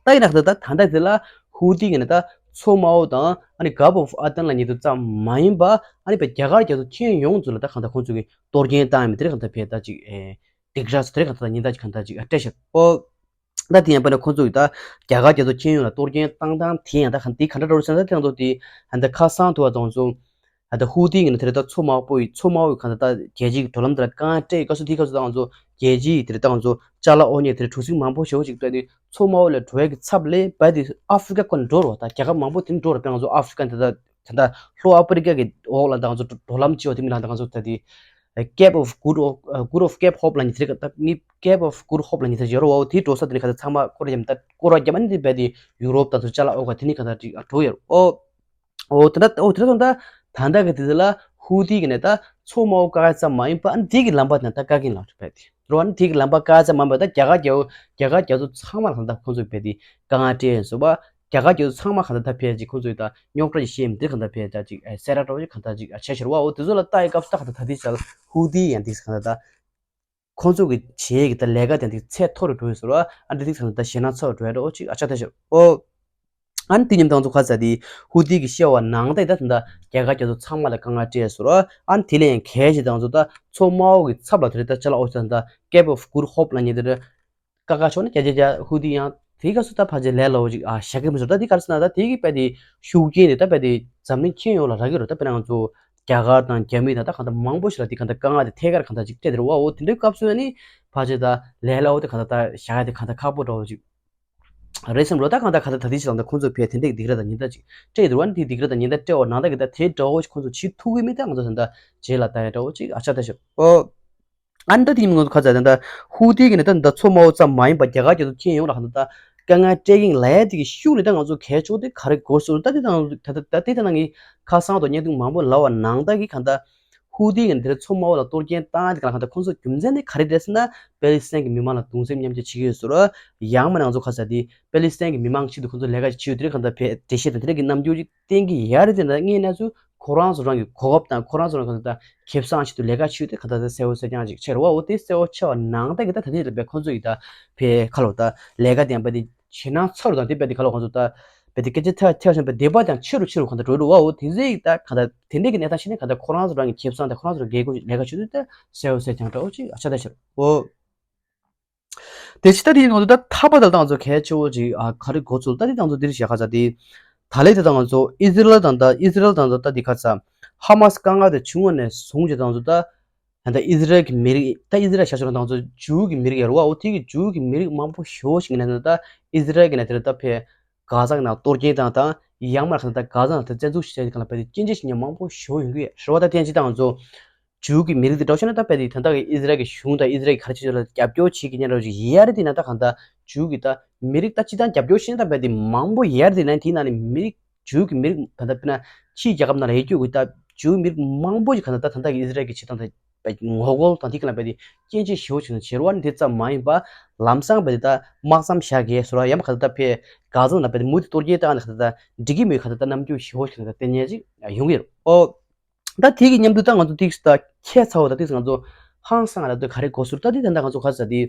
ད་ཡིན་ན་ད་ད་ད་ལྟ་དེ་ལ་ཧུ་ཐི་གི་ནས་ད་མཚོ་དམར་པོ་དང་ཨ་ནི་Gulf of Aden ལབ་མཁན་དེ་ཙམ་མ་ཡིན་པ། ཨ་ནི་བས་རྒྱ་གར་རྒྱ་མཚོ་ཁྱོན་ཡོངས་ཚོ་ལ་ད་གང་ལྟར་ཁོང་ཚོ་གི་གཏོར་སྐྱོན་བཏང་ཡིན་པ་དེ་རེད། གང་ལྟར་བས་ད་ཅིག་ཨེ་སྡིགས་ར་ཚོ་དེ་རེད། གང་ལྟར་ད་ཉེན་བརྡ་ཅིག་གང་ལྟར་ཅིག་ཨ་སྤྲད་ཤག་ཨོ། ད་དེ་ཡིན་པ་ནས་ཁོང་ཚོ་གི་ད་རྒྱ་གར་རྒྱ་མཚོ་ཁྱོན་ཡོངས་ལ་གཏོར་སྐྱོན་བཏང་སྟངས་དེ་ཡང་ད་གང་དེ་ག་འདྲ་འགྲོ་རེད་ཟེར་ན་ད་དེ་ང་ཚོ་དེ་ད་ཁ་སང་དུ་བ་དང་ཚོ། ད་ཧུ་ཐི་གི་ནས་དེ་རེད། ད་མཚོ་དམར་པོ་ཡི་མཚོ་དམར་པོའི་གང་ལྟར་ད་རྒྱལ་སྤྱིའི་བགྲོད་ལམ་དེ་ལ་དཀའ་ངལ་སྤྲད་ཡོད་སྐབས་སུ་དེའི་སྐབས་སུ་ད་ང་ཚོ་རྒྱལ་སྤྱིའི་དེ་རེད། ད་ང་ཚོ་ཅ་ལག་འོ་ཉི་དེ་རེད། གྲུ་གཟིངས་མང་པོ་ཞེ་པོ་ཅིག་སྤྲད་དུས་མཚོ་དམར་པོ་ལ་འགྲོ་ཡ་གི་ཚབ་ལས་བས་དེ་ཨ་ཧྥི་རི་ཀ་ཁོ་ནས་འགྲོ་རོགས། ད་རྒྱལ་ཁབ་མང་པོ་དེ་ནས་འགྲོ་རོགས། དཔེར་ན་ང་ཚོ་ཨ་ཧྥི་རི་ཀ་དེ་ད་དེ་ད་ལྷོ་ཨ་ཧྥི་རི་ཀ་གི་འོག་ལ་ད་ང་ཚོ་བགྲོད་ལམ་ཅིག་ཡོད། དེ་མིང་ལ་ད་ང་ཚོ་ད་དེ་Cape of Good of- uh, Good of Cape Hope ལབ་མཁན་དེ་རེད། ད་མི་Cape of Good Hope ལབ་མཁན་དེ་ཡོད་རེད་བ། འོ་དེའི་འགྲོ་ས་དེ་ནས་ག་ཚོད་ཚང་མ་སྐོར་ར་བརྒྱབ་ད་སྐོར་ར་བརྒྱབ་ཨ་ནི་དེ་བས་དེ་ཡུ་རོབ་ད་ཚོ་ཅ་ལག་འོ་ག་དེ་ནས་ག་ད་ཅིག་འགྲོ་ཡོད་རེད། འོ། འོ་དེ་འདྲ། འོ་དེ་འདྲ་སོང་ད་ད་ལྟ་གི་དེ་ལ་ཧུ་ཐི་གི་ནས་ད་མཚོ་དམར་པོ་བཀག་ཡ་ཙམ་མ་ཡིན་པ་ཨ་ནི་དེ་གི་ལམ་པ་དེ་ན་ད་བཀག་གིན་ལ་རེད་པས། དེ་རོ་ཨ་ནི་དེ་གི་ལམ་པ་བཀག་ཡ་ཙམ་མ་ཡིན་པ་ད་རྒྱ་གར་རྒྱལ་པོ་རྒྱ་གར་རྒྱ་མཚོ་ཚང་མ་ལ་ད་ཁོང་ཚོས་བས་དེ་དཀའ་ངལ་སྤྲད་ཡོད་སོ་པ། རྒྱ་གར་རྒྱལ་པོ་ཚང་མ་གང་ལྟར་ད་ཕེ་ཅིག་ཁོང་ཚོས་ད་རྙོག་དྲ་ཞིག་བཤད་མི་དེ་གང་ལྟར་ཕེ་ད་ཅིག་གསལ་བསྒྲགས་འདྲ་བོ་ཅིག་གང་ལྟར་ཅིག་བྱས་ཤར་བ། འོ་དེ་ཚོ་ལ་ལྟ་ཡི་སྐབས་སུ་ད་གང་ལྟར་ད་དེ་ཚོ་ཧུ་ཐི་ཡང་དེ་གང་ལྟར་ད། ཁོང་ཚོ་གི་བྱེད་ཀྱི་ད་ལས་ཀ་དེ་འདི་ཚད་མཐོ་རུ་འགྲོ་ཡི་ཟེར་བ། ཨ་འདི་འདི་ཚང་ད་ཞེད་སྣང་ཚ་བོ་འགྲོ་ཡ་འདྲ་བོ་ཅིག་ཨ་ཆགས་ཐལ་ཤག་ཨོ། ཨ་ནི་དེ་མཉམ་དང་ཚོ་ཁ་ཚ་དེ་ཧུ་ཐི་གི་བཤད་པ་ནང་ད་ད་ད་རྒྱ་གར་རྒྱ་མཚོ་ཚང་མ་ལ་དཀའ་ངལ་སྤྲད་ཟེར་བ། ཨ་ནི་དེ་ལས་ཡང་གལ་ཆེ་དང་ཚོ་ད་མཚོ་དམར་པོ་གི་ཚབ་ལ་དེ་རེད། ད་ཅ་ལག་འོ་ཅག་ད་Cape of Good Hope ལབ་མཁན་དེ་རེད། ཀ་ཁ་ཕྱོགས་ནས་རྒྱ་རྒྱ་རྒྱ་ཧུ་ཐི་ཡང་དེའི་སྐབས་སུ་ད་ཕལ་ཆེར་ལས་སླ་བོ་ཅིག་ཨ་བཞག་གི་མི་འདུག་ད་དེ་ག་རེ་ཟེར་ན་ད་དེ་གི་དཔེ་དེ་ཤུགས་རྐྱེན་དེ་ད་དཔེ་དེ་འཛམ་གླིང་ཁྱོན་ཡོངས་ལ་རག་གི་རེད། ད་དཔེར་ན་ང་ཚོ་རྒྱ་གར་དང་རྒྱ་མི་དང་ད་གང་ལྟར་མང་པོ་ཞིག་ལ་དེ་གང་ལྟར་དཀའ་ངལ་དེ་ཐད་ཀར་གང་ལྟར་ཅིག་སྤྲད་དེ་རེད་བ། འོ་དེ་འདྲའི་སྐབས་སུ་ནི་ཕལ་ཆེར་ད་ལས་སླ་བོ་དེ་གང་ལྟར་ད་བཞག་ཡ་དེ་གང་ལྟར་ཁག་པོ་འདྲ་བོ་ཅིག་རེད་བསམ་རོ། ད་གང་ལྟར་གང་ལྟར་ད་དེ་ཞིག་ལ་ད་ཁོང་ཚོས་ཕལ་དེ་འདྲའི་སྡིགས་ར་དང་ཉེས་འདབ་ཅིག་སྤྲད་དེ་རེད་བ། ནི་དེ་སྡིགས་ར་དང་ཉེས་འདབ་སྤྲད་བ་ནང་ད་གི་ད་དེ་འདྲ་བོ་ཅིག་ཁོང་ཚོ་བྱེད་ཐུབ་གི་མེད། ད་ང་ཚོ་ད་ལྟ་རྗེས་ལ་ལྟ་ཡ་འདྲ་བོ་ཅིག་ཨ་ཆགས་ད་ཤག་ཨོ། ཨ་ནི་ད་དེ་ཡིན་ང་ཚོ་ཁ་ཚ་ད་ལྟ་ཧུ་ཐི་གི་ནི་ད་ད་མཚོ་དམར་པོ་ཙམ་མ་ཡིན་པར་རྒྱ་གར་རྒྱ་མཚོ་ཁྱོན་ཡོངས་ལ་ཧ་ད་ད་དཀའ་ངལ་སྤྲད་ཀྱིན་ལ་ཡ་དེ་གི་ཤུགས་ནི་ད་ང་ཚོ་གལ་ཆོག་དེ་ག་རེ་དགོས་སོ། ད་དེ་ད་ད་ད་དེ་ད་ནང་གི་ཁ་སང་དང་བརྙན་ཐུང་མང་པོ་ལབ་པ་ནང་ད་གི་གང་ད་ ཧུ་ཏི་གི་དེ་ཚོ་མང་པོ་ལ་གཏོར་སྐྱོན་བཏང་དེ་ག་ལ་གང་ལྟར་ཁོང་ཚོ་རྒྱུ་མཚན་དེ་ག་རེ་རེད་ཟེར་ན་པེ་ལི་སི་ཐན་གི་མི་མང་ལ་གདུང་སེམས་མཉམ་སྐྱེད་བྱེད་ཀྱི་ཡོད་ཟེར་རོ། ཡང་མིན་ན་ང་ཚོ་ག་ས་དེ་པེ་ལི་སི་ཐན་གི་མི་མང་ཆེད་དུ་ཁོང་ཚོ་ལས་ཀ་བྱེད་ཡོད་དེ་གང་ལྟར་བེད་འགྲེལ་བཤད་དང་དེ་འདྲ་གི་རྣམ་འགྱུར་ཅིག་བསྟན་གྱི་ཡ་རེད་དེ་ན་ངས་ན་ཚོ་ཁོ་རང་ཚོ་རང་གི་གོ་སྐབས་དང་ཁོ་རང་ཚོ་རང་གི་ད་ཁེ་བཟང་ཆེད་དུ་ལས་ཀ་བྱེད་དེ་ག་ད་ད་གསལ་བོ་གསལ་རྐྱང་ཅིག་ཆེ་རེད་བ། འོ་དེ་གསལ་བོ་ཆེ་བ་ནང་ད་གི་ད་ད་དེ་ལ་བས་ཁོ་ཚོ་ཡི་ད་བས་ཁ་ལོ་ད་ལས་ཀ་དེ་ཡང་བས་དེ་ཞེད་སྣང་ཚ་རུ་དང་དེ་བས་དེ་ཁ་ལོ་ཁོ་ཚོ་ད་བས་དེ་སྐད་ཆ་ཐ་ཐ་བཞིན་བས་དེ་བ་དང་ཆེ་རུ་ཆེ་རུ་ག་ད་འགྲོ་རུ་བ། འོ་དེ་ཟེ་ཡི་ད་ག་ད་དེ་འདྲས་ཀྱི་གནས་སྟངས་ཤེས་ནས་ག་ད་ཁོ་རང་ཚོ་རང་གི་ཁེ་བཟང་དང་ཁོ་རང་ཚོ་རང་གི་དགེ་སྐོས་ལས་ཀ་བྱེད་དུས་ད་གསལ་བོ་གསལ་རྐྱང་འདྲ་བོ་ཅིག་ཨ་ཆ་ད་ཤར་འོ། དེ་ཕྱི་ད་དེ་ཡིན་ནོ་ད་ཐ་པ་ད་ལྟ་ང་ཚོ་གལ་ཆེ་བོ་ཅིག་ཨ་ག་རེ་འགོ་ཚུགས་ད་དེ་ང་ཚོ་འདིར་བཞག་ག་ས་དེ་ད་ལེ་དེ་ད་ང་ཚོ་ཨི་ཟི་རལ་དང་ད་ཨི་ཟི་རལ་དང་ད་ད་དེ་ག་ས་ཧ་མ་སི་དཀའ་ངལ་དེ་བྱུང་བ་ནས་བཟུང་ཅིག་ད་ང་ཚོ་ད་ད་ཨི་ཟི་རལ་གི་མི་རིགས་ད་ཨི་ཟི་རལ་བཞག་ཆོག་ན་ད་ང་ཚོ་ཇུའུ་གི་མི་རིགས་ཡར་བ་འོ་དེ་གི་ཇུའུ་གི་མི་རིགས་མང་པོ་ཞེ་བོ་ཞིག་ནས་ད་ཨི་ཟི་རལ་གི་ནས་དེ་ད་ཕེ་ག་ས་གི་ནང་གཏོར་སྐྱོན་དང་ད་ཡང་མར་ག་ད་ག་ས་ནང་ད་བཙན་འཛུལ་བྱས་ག་ལ་ཕེ་དེ་སྐྱོན་བརྗོད་བྱེད་མཁན་མང་པོ་ཞེ་བོ་ཡོང་གི་ཡོད་རེད་བ། ད་དེ་ཡང་ཅི་ད་ང་ཚོ་ཇུའུ་གི་མི་རིགས་དེ་འདྲ་བཤད་ན་ད་རྦད་དེ་ད་ལྟ་གི་ཨི་ཟི་རལ་གི་གཞུང་དང་ཨི་ཟི་རལ་གི་ག་རེ་བྱེད་ཆོག་ལ་རྒྱབ་སྐྱོར་བྱེད་ཀྱི་ཉན་རོགས་ཞིག་ཡར་དེ་ན་ད་གང་ལྟར་ཇུའུ་གི་ད་མི་རིགས་ད་སྤྱི་བཏང་རྒྱབ་སྐྱོར་བྱེད་ན་ད་རྦད་དེ་མང་པོ་ཡར་དེ་ན་དེའི་ནང་ནས་མི་རིགས་ཇུའུ་གི་མི་རིགས་ད་ལྟ་དཔེར་ན་ཕྱིའི་རྒྱལ་ཁབ་ནང་ལ་ཡོད་རྒྱུ་གི་ད་ཇུའུ་མི་རིགས་མང་པོ་ཞིག་གང་ལྟར་ད་ད་ལྟ་གི་ཨི་ཟི་རལ་གི་བྱེད་སྟངས་ད་རྦད་ངོ་རྒོལ་དང་དེ་ག་ལ་རྦད་དེ་སྐྱོན་བརྗོད་ཞེ་བོ་བྱེད་ན་བྱེད་རོགས་ནི་དེ་ཙམ་མ་ཡིན་པ་ལམ་སང་རྦད་དེ་ད་དམག་མཚམས་བཞག་གི་ཟེར་བ་ཡང་མ་གང་ལྟར་ད་ཕེ་ག་ས་ན་རྦད་དེ་མུ་མཐུད་གཏོར་སྐྱོན་བཏང་ནས་གང་ལྟར་ད་འགྲིག་གི་མེད་གང་ལྟར་ད་རྣམ་འགྱུར་ཞེ་བོ་ཞིག་གང་ལྟར་བསྟན་ཉན་ཅིག་ཡོང་གི་ཡོད་རེད་ཨོ། ད་དེ་གི་མཉམ་དུ་ད་ང་ཚོ་ཏིག་ད་ཁྱད་མཚར་བོ་ད་ཏིག་ང་ཚོ་ཧང་སང་ལ་ད་ག་རེ་འགོ་ཚུགས་ད་དེ་ད་ང་ཚོ་ག་ས་དེ་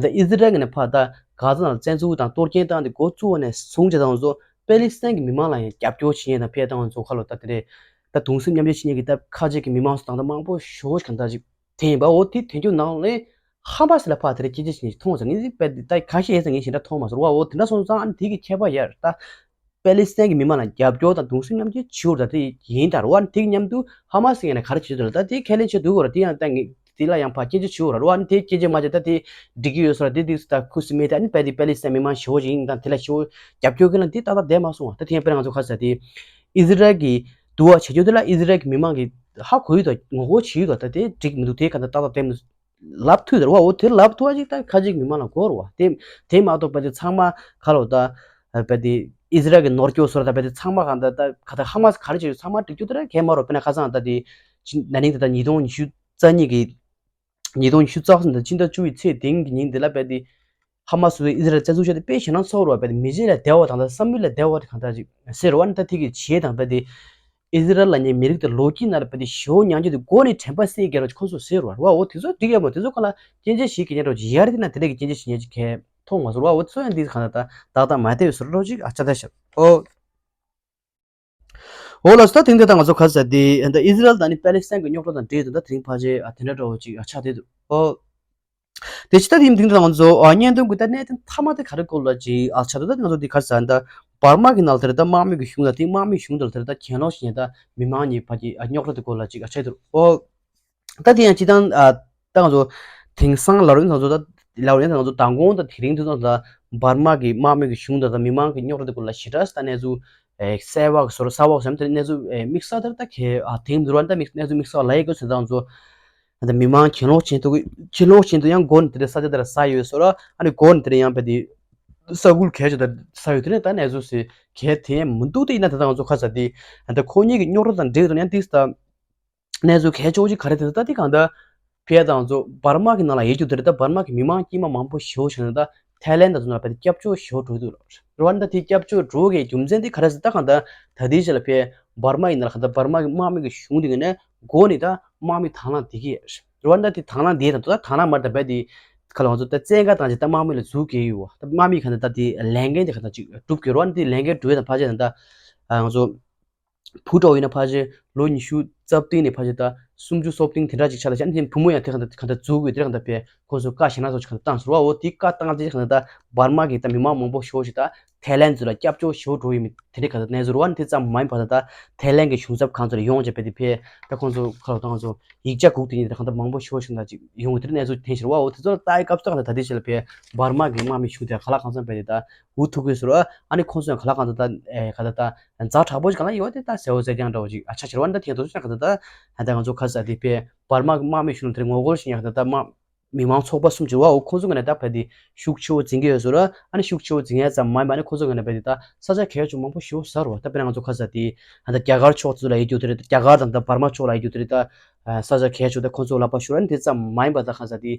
ད་ཨི་ཟི་རལ་གི་ནས་ཕར་ད་ག་ས་ནང་བཙན་འཛུལ་དང་གཏོར་སྐྱོན་བཏང་དེ་འགོ་བཙུགས་པ་ནས་བཟུང་བྱས་ད་ང་ཚོ་པེ་ལི་སི་ཐན་གི་མི་མང་ལ་ཡང་རྒྱབ་སྐྱོར་བྱེད་མཁན་དང་ཕེ་ད་ང་ཚོ་ཁ་ལོ་ད་དེ་རེད་ད་གདུང་སེམས་མཉམ་སྐྱེད་བྱེད་མཁན་གི་ད་ཁ་ཆེ་གི་མི་མང་སུ་དང་ད་མང་པོ་ཞེ་བོ་ཞིག་གང་ད་ཅིག་དེ་ཡིན་པ་འོ་དེ་དེ་འགྱུར་ནང་ལས་ཧ་མ་སི་ལ་ཕར་དེ་རེད་སྐད་ཆ་བྱེད་མཁན་ཞིག་མཐོང་བ་ཟེར་ངས་ད་ཁ་ཤས་ཡས་ཟེར་ངས་ཞེ་དྲག་མཐོང་མ་སོང་བ་འོ་དེ་འདྲ་སོང་ཙང་ཨ་ནི་དེ་གི་ཁྱད་པར་ཡར་ད། པེ་ལི་སི་ཐན་གྱི་མི་མང་ལ་རྒྱབ་སྐྱོར་དང་གདུང་སེམས་མཉམ་སྐྱེད་བྱེད་འོར་ད་དེ་ཡིན་ད་རུ་བ་ནི་དེ་གི་མཉམ་དུ་ཧ་མ་སི་ཡང་ན་ག་རེ་བྱེད་འདུག་ལ་ད་དེ་ཁས་ལེན་བྱེད་འདུག་འོ་ར་དེ་ཡང་ད་ངས་དེ་ལ་ཡང་ཕར་སྐྱོན་བརྗོད་བྱེད་འོ་ར་རུ་བ་ནི་དེ་སྐྱོན་བརྗོད་མ་བྱེད་ད་དེ་འགྲིག་གི་ཡོད་སོ་ར་དེ་དེ་ད་ཁུ་སི་མེད་ད་ནི་པེ་དེ་པེ་ལི་སི་ཐན་མི་མང་ཞེ་བོ་ཞིག་ཡིན་ད་དེ་ལ་ཞེ་བོ་རྒྱབ་སྐྱོར་གི་ལ་དེ་ཏག་ཏག་བསྡད་མ་སོང་བ་ད་དེ་ཡང་དཔེར་ན་ང་ཚོ་ག་ས་དེ་ཨི་ཟི་རལ་གྱི་འདུལ་བ་བྱེད་རྒྱུ་དེ་ལ་ཨི་ཟི་རལ་གྱི་མི་མང་གི་ཧ་གོ་ཡོད་ད་ངོ་རྒོལ་བྱེད་ཡོད་ད་ད་དེ་འགྲིག་མི་འདུག་དེ་ག་ད་ཏག་ཏག་བསྡད་མི་འདུག་ལབ་ཐུབ་ཟེར་བ་འོ་དེ་ལབ་ཐུབ་པ་ཅིག་ད་ཁ་ཅིག་མི་མང་ལ་གོ་རུ་བ་དེ་དེ་མ་གཏོགས་པ་དེ་ཚང་མ་ག་ལོ་ད་པ་དེ་ཨི་ཟི་རལ་གི་ནོར་སྐྱོ་སོར་ད་པ་དེ་ཚང་མ་གང་ད་ད་ག་ད་ཧ་མ་སི་ག་རེ་བྱེད་ཚང་མ་འགྲིག་རྒྱུ་དེ་ར་གས་མ་རོ་དཔེར་ན་ཁ་སང་ད་དེ་ཅི་ན་ནིང་ད་ད་ཉིས་སྟོང་ཉི་ཤུ་རྩ་གཉིས་ཀྱི་ཉིས་སྟོང་ཉི་ཤུ་རྩ་གསུམ་ད་སྤྱི་ཟླ་བཅུ་པའི་ཚེས་དེང་གི་ཉིན་དེ་ལ་པ་དེ་ཧ་མ་སི་ཨི་ཟི་རལ་བཙན་འཛུལ་བྱས་ཏེ་དཔེ་ཞེད་སྣང་ཚ་བོ་རུ་བ་པ་དེ་མི་རྗེས་ལ་བདེ་བ་དང་ད་བསམ་ཡུལ་ལ་བདེ་བ་དེ་གང་ད་ཅིག་ཟེར་བ་ནི་ད་དེ་གི་བྱེད་དང་པ་དེ། ཨི་ཟི་རལ་ལ་ཉེ་མི་རིགས་དེ་ལོ་དཀྱིལ་ནང་ལ་བལྟས་ཏེ་ཞེ་བོ་མྱང་རྒྱུ་དེ་མགོ་ནས་དྲན་པ་གསལ་རྒྱལ་རོགས་ཁོང་ཚོ་ཟེར་རོ་བ་འོ་དེ་ཚོ་འགྲིག་ཡ་མོ་དེ་ཚོ་ཁ་ལ་སྐྱོན་བརྗོད་ཞིག་གི་ཉན་རོགས་ཡར་དེ་ན་དེ་འདྲ་གི་སྐྱོན་བརྗོད་ཞིག་ཉན་ཅིག་གས་མཐོང་མ་ཟེར་བ་འོ་དེ་ཚོ་ཡང་འདི་ག་ན་ད་ཏག་ཏག་མ་བལྟས་ཟེར་རོགས་ཅིག་ཨ་ཅག་ད་ཤག་འོ། འོ་ལ་སོ་ད་དེང་དེ་ད་ང་ཚོ་ག་ཟེར་དེ་ཨི་ཟི་རལ་དང་ནི་པེ་ལི་སི་ཐན་གི་རྙོག་དྲ་དང་འབྲེལ་དུ་ད་དེ་རིང་ཕལ་ཆེར་ཨ་དེ་འདྲ་འདྲ་བོ་ཅིག་ཨ་ཆགས་བསྡད་འདུག་འོ། དེ་ཕྱི་ད་དེའི་མདུན་དུ་ང་ཚོ་ཨ་བརྙན་ཐུང་གི་ད་གནད་དོན་མཐའ་མ་དེ་ག་རེ་སྐོར་ལ་ཅིག་ཨ་ཆགས་འདུག་ད་ང་ཚོ་འདི་ག་རེ་ཟེར་ད་འབར་མ་གི་ནང་དེར་ད་དམག་མི་གི་གཞུང་དང་དེ་དམག་མི་གཞུང་དང་དེར་ད་གྱེན་ལོག་བྱས་ནས་ད་མི་མང་གཉིས་བར་གྱི་ཨ་རྙོག་དྲ་དེ་སྐོར་ལ་ཅིག་ཨ་ཆགས་འདུག་ཨོ། ད་དེ་ཡང་སྤྱི་བཏང་ཨ་ད་ང་ཚོ་དེང་སང་ལ་རོ་ང་ཚོ་ད་ལ་རོ་ང་ཚོ་མདང་དགོང་དང་དེ་རིང་དུ་ད་འབར་མ་གི་དམག་མི་གི་གཞུང་དང་ད་མི་མང་གི་རྙོག་དྲ་དེ་སྐོར་ལ་ཞེ་དྲག་ད་གནས་ཚུལ་ཨེ་གསལ་བ་གི་བཟོ་འདྲ་གསལ་བ་གི་བཟོ་འདྲ་གནས་ཚུལ་ཨེ་དམིགས་བསལ་དེར་ད་གལ་ཨ་དེང་དུ་ར་ད་དམིགས་གནས་ཚུལ་དམིགས་བསལ་ལ་ཡི་གོ་ཟེར་ད་ང་ཚོ། ད་མི་མང་གྱེན་ལོག་བྱེད་དུ་གྱེན་ལོག་བྱེད་དུ་ཡང་སྒོ་ནས་དེ་འདྲ་ས་ཆ་དེ་ལ་ཟ་ཡོད་སོ་ར་ཨ་ནི་སྒོ་ནས་དེ་འདྲ་ཡང་བས་དེ་ས་ཁུལ་གས་ཆ་དེ་ཟ་ཡོད་དེ་ནས་ད་གནས་ཚུལ་སེ་གས་དེ་མི་འདུག་དེ་ཡིན་ན་ད་ལྟ་ང་ཚོ་ཁ་ས་དེ་ད་ཁོ་གཉིས་ཀྱི་རྙོག་དྲ་དང་འབྲེལ་དུ་ཡང་དེ་ད་གནས་ཚུལ་གས་ཆོག་ཅིག་ག་རེ་དེ་ད་དེ་གང་ད་ཕེ་དང་ཚོ་འབར་མ་གི་ནང་ལ་ཡོད་རྒྱུ་དེ་རེད་ད་འབར་མ་གི་མི་མང་དཀྱུས་མ་མང་པོ་ཞེ་པོ་ཞིག་ནས་ད། ཐའི་ལན་ད་ཚོ་ན་བས་དེ་སྐྱབས་བཅོལ་ཞེ་པོ་འགྲོ་གི་འདུག་ལ། རེད་བ་ད་དེ་སྐྱབས་བཅོལ་འགྲོ་གི་རྒྱུ་མཚན་དེ་ག་རེ་ཟེར་ད་གང་ལྟར་ད་ལྟའི་ཆ་ལ་ཕེ་འབར་མ་ཡིན་ན་ལ་གང་ལྟར་འབར་མ་གི་དམག་མི་གི་གཞུང་དེ་གི་ནས་འགོ་ནས་ད་དམག་མི་དང་བླངས་དེ་གི་རེད་བ་ད་དེ་དང་བླངས་དེ་དང་ད་དང་བླངས་མ་ད་བས་དེ་ག་ལ་ང་ཚོ་ད་བཙན་བཀའ་བཏང་ཅིག་ད་དམག་མི་ལ་འཛུགས་གི་ཡོད་བ་ད་དམག་མི་ག་ད་ད་དེ་ལས་འགན་དེ་ག་ད་ཅིག་སྒྲུབ་གི་རེད་བ་ད་དེ་ལས་འགན་སྒྲུབ་ཡས་དང་ཕལ་ཆེར་ད་ང་ཚོ། བུ་འདྲ་བོ་ཡིན་ན་ཕལ་ཆེར་ལོ་ཉི་ཤུ་རྩ་བདུན་ནས་ཕལ་ཆེར་ད་སུམ་ཅུ་སོ་བདུན་དེ་འདྲ་ཅིག་ཆགས་ལ་ཆ་ནས་བུ་མོ་ཡང་དེ་གང་ལྟར་གང་ལྟར་འཛུགས་དགོས་དེ་གང་ལྟར་བས་ཁོ་ཚོ་བཀའ་ཞེ་ན་ཚོ་ཆ་གང་ལྟར་བཏང་ཟེར་བ་འོ་དེ་བཀའ་བཏང་དེ་གང་ལྟར་ད་འབར་མ་གི་ད་མི་མང་མང་པོ་ཞེ་པོ་ཞིག་ད་ཐའི་ལན་ཚོ་ལ་སྐྱབས་བཅོལ་ཞེ་པོ་འགྲོ་ཡོད་མི་དེ་འདྲ་གང་ལྟར་གནས་ཚུལ་རེད་བ་ནི་དེ་ཙམ་མ་ཡིན་པར་ད་ཐའི་ལན་གི་གཞུང་ཚབ་ཁང་ཚོ་ལ་ཡོང་བྱས་པས་དེ་ཕེ་ད་ཁོང་ཚོ་ཁ་ལོ་ད་ང་ཚོ་ཡིག་ཆ་སྒུག་དེ་ཉིད་དེ་གང་ལྟར་མང་པོ་ཞེ་པོ་ཞིག་ད་ཅིག་ཡོང་གི་དེ་འདྲ་གནས་ཚུལ་ཐོན་ཤེར་བ་འོ་དེ་ཚོ་ལ་ལྟ་ཡི་སྐབས་སུ་ད་གང་ལྟར་ད་དེ་ཞིག་ལ་ཕེ་འབར་མ་གི་དམག་མི་ཞུགས་དེ་ག་ལ་གང་འཚམ་བས་དེ་ད། འུ་ཐུག་གི་ཟེར་བ་ཨ་ནི་ཁོང་ཚོ་ཡང་ག་ལ་གང་ཚོ་ད་ཨེ་ག་ད་ད་ཛ་དྲག་པོ་ཞིག་ག་ལ་ཡོད་དེ་ད་ཟེར་བ་ཟེར་ཀྱང་འདྲ་བོ་ཞིག་ཨ་ཆ་ཆེར་བ་འདྲ་དེ་ཡང་དོ་ཚོ་ཡང་ག་ད་ད་ཨ་ད་ང་ཚོ་ཁ་ས་དེ་པས་བར་དམག་དམག་མི་གཞུང་དེར་ངོ་རྒོལ་ཞིག་ཡང་ག་ད་ད་དམག་ མི་མང་ཚོགས་པ་གསུམ་ཅིག་འོ་ཁོང་ཚོ་ངོས་ནས་ད་བས་དེ་ཤུགས་ཆེ་བོ་འཛིན་གྱི་ཡོད་ཟེར་ར། ཨ་ནི་ཤུགས་ཆེ་བོ་འཛིན་ཡ་ཙམ་མ་ཡིན་པ་ཨ་ནི་ཁོང་ཚོ་ངོས་ནས་བས་དེ་ད་ས་ཆ་གལ་ཆེ་མང་པོ་ཞེ་པོ་ཟ་རོ། ད་དཔེར་ན་ང་ཚོ་ཁ་ས་དེ་ད་རྒྱ་གར་ཕྱོགས་ཚོ་ལ་ཡོད་རྒྱུ་དེ་རེད། རྒྱ་གར་དང་ད་བར་མ་ཕྱོགས་ལ་ཡོད་རྒྱུ་དེ་རེད། ད་ས་ཆ་གལ་ཆེ་བོ་ད་ཁོང་ཚོ་ལ་པ་ཤོར་ཨ་ནི་དེ་ཙམ་མ་ཡིན་པ་ད་ཁ་ས་དེ་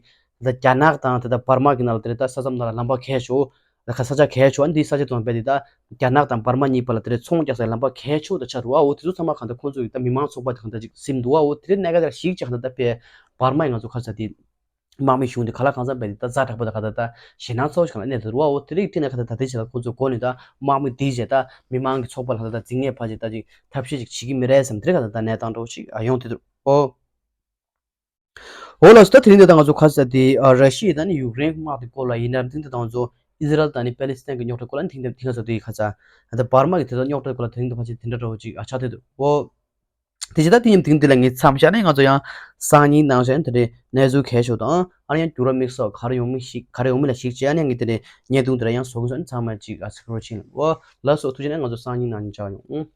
ད་རྒྱ་ནག་དང་དེ་ད་བར་མ་གི་ནང་ལ་དེ་རེད། ད་ས་མཚམས་ནང་ལ་ལམ་པ་གལ་ཆེ་བོ། ད་ཁ་ས་ཆ་གལ་ཆེ་བོ་ཨ་ནི་དེ་ས་ཆ་དེ་ཚོ་བས་དེ་ད་རྒྱ་ནག་དང་བར་མ་གཉིས་བར་ལ་དེ་རེད། ཚོང་རྒྱག་སའི་ལམ་པ་གལ་ཆེ་བོ་ད་ཆགས་འདུག་ཨ། འོ་དེ་ཚོ་ཚང་མ་གང་ལྟར་ཁོང་ཚོ་ཡི་ད་མི་མང་ཚོགས་པ་དེ་གང་ལྟར་ཅིག་སིམ་འདུག་ཨ། འོ་དེ་རེད། གནད་འགག་ཅིག་ཅིག་གང་ལྟར་ད་བས་བར་མ་ཡི་ང་ཚོ་ཁ་ས་དེ་དམག་མི་གཞུང་དེ་ག་ལ་གང་འཚམ་བས་དེ་ད་ཛ་དྲག་པོ་ད་ག་ད་ད་ཞེད་སྣང་ཚ་བོ་ཞིག་གང་ལ་གནས་ཐུབ་རུ་བ། འོ་དེ་རིགས་བརྟེན་ནས་ག་ད་ད་དེ་བྱས་ད་ཁོང་ཚོ་འགོ་ནས་ད་དམག་མི་དེ་བྱས་ད་མི་མང་གི་ཚོགས་པ་ལ་ད་ད་འཛིང་ངེས་ཕ་བྱས་ད་ཅིག་ཐབས་ཤེས་ཅིག་བྱེད་ཀྱི་མི་རེད་བསམ་དེ་རིགས་ག་ད་ད་གནས་སྟངས་འདྲ་བོ་ཞིག་ཡོང་དེ་འདུག་ཨོ། འོ་ལགས་སོ། ད་དེ་རིང་འདི་ད་ང་ཚོ་ཁ་ས་དེ་ཨ་ར་ཤི་ཡ་དང་ནི་ཡུཀ་རེན་དམག་དེ་སྐོར་ལ་ཡིན་ན་དེ་འདི་ད་ང་ཚོ་ཨི་ཟི་རལ་དང་ནི་པེ་ལི་སི་ཐན་གྱི་རྙོག་དྲ་སྐོར་ལ་ནི་དེ་འདི་ཐེངས་ཚོ་དེ་ཁ་ས་ད་བར་མ་གི་དེ་ཚོ་རྙོག་དྲ་སྐོར་ལ་དེ་རིང་འདི་ཕལ་ཆེར་དེ་འདྲ་འདྲ་བོ་ཅིག་ཨ་ཆགས་ཐུབ་འདུག་ཨོ། དེ་བྱས་ད་དེ་ཉིན་དེང་དུས་ལ་ངས་མཚམས་བཞག་ནས་ང་ཚོ་ཡང་སང་ཉིན་ནང་བཞིན་དེ་འདྲའི་གནས་ཚུལ་གལ་ཤོས་དང་ཨ་ནི་ཡང་འགྱུར་བ་དམིགས་བསལ་ག་རེ་ཡོང་མིན་ཞིག་ག་རེ་ཡོང་མིན་ལ་གཞིགས་བྱས་ཨ་ནི་ཡང་ངས་དེ་འདྲའི་བརྙན་ཐུང་དེ་འདྲ་ཡང་བཟོ་གི་སོང་། ཨ་ནི་ཚང་མ་ཅིག་ཨ་ཚིག་རོ་ཕྱིན་ལ་འོ་ལགས་སོ། ཐུགས་རྗེ་ཆེ། ང་ཚོ་སང་ཉིན་ནང་ཉིན་མཇལ་ཡོང་།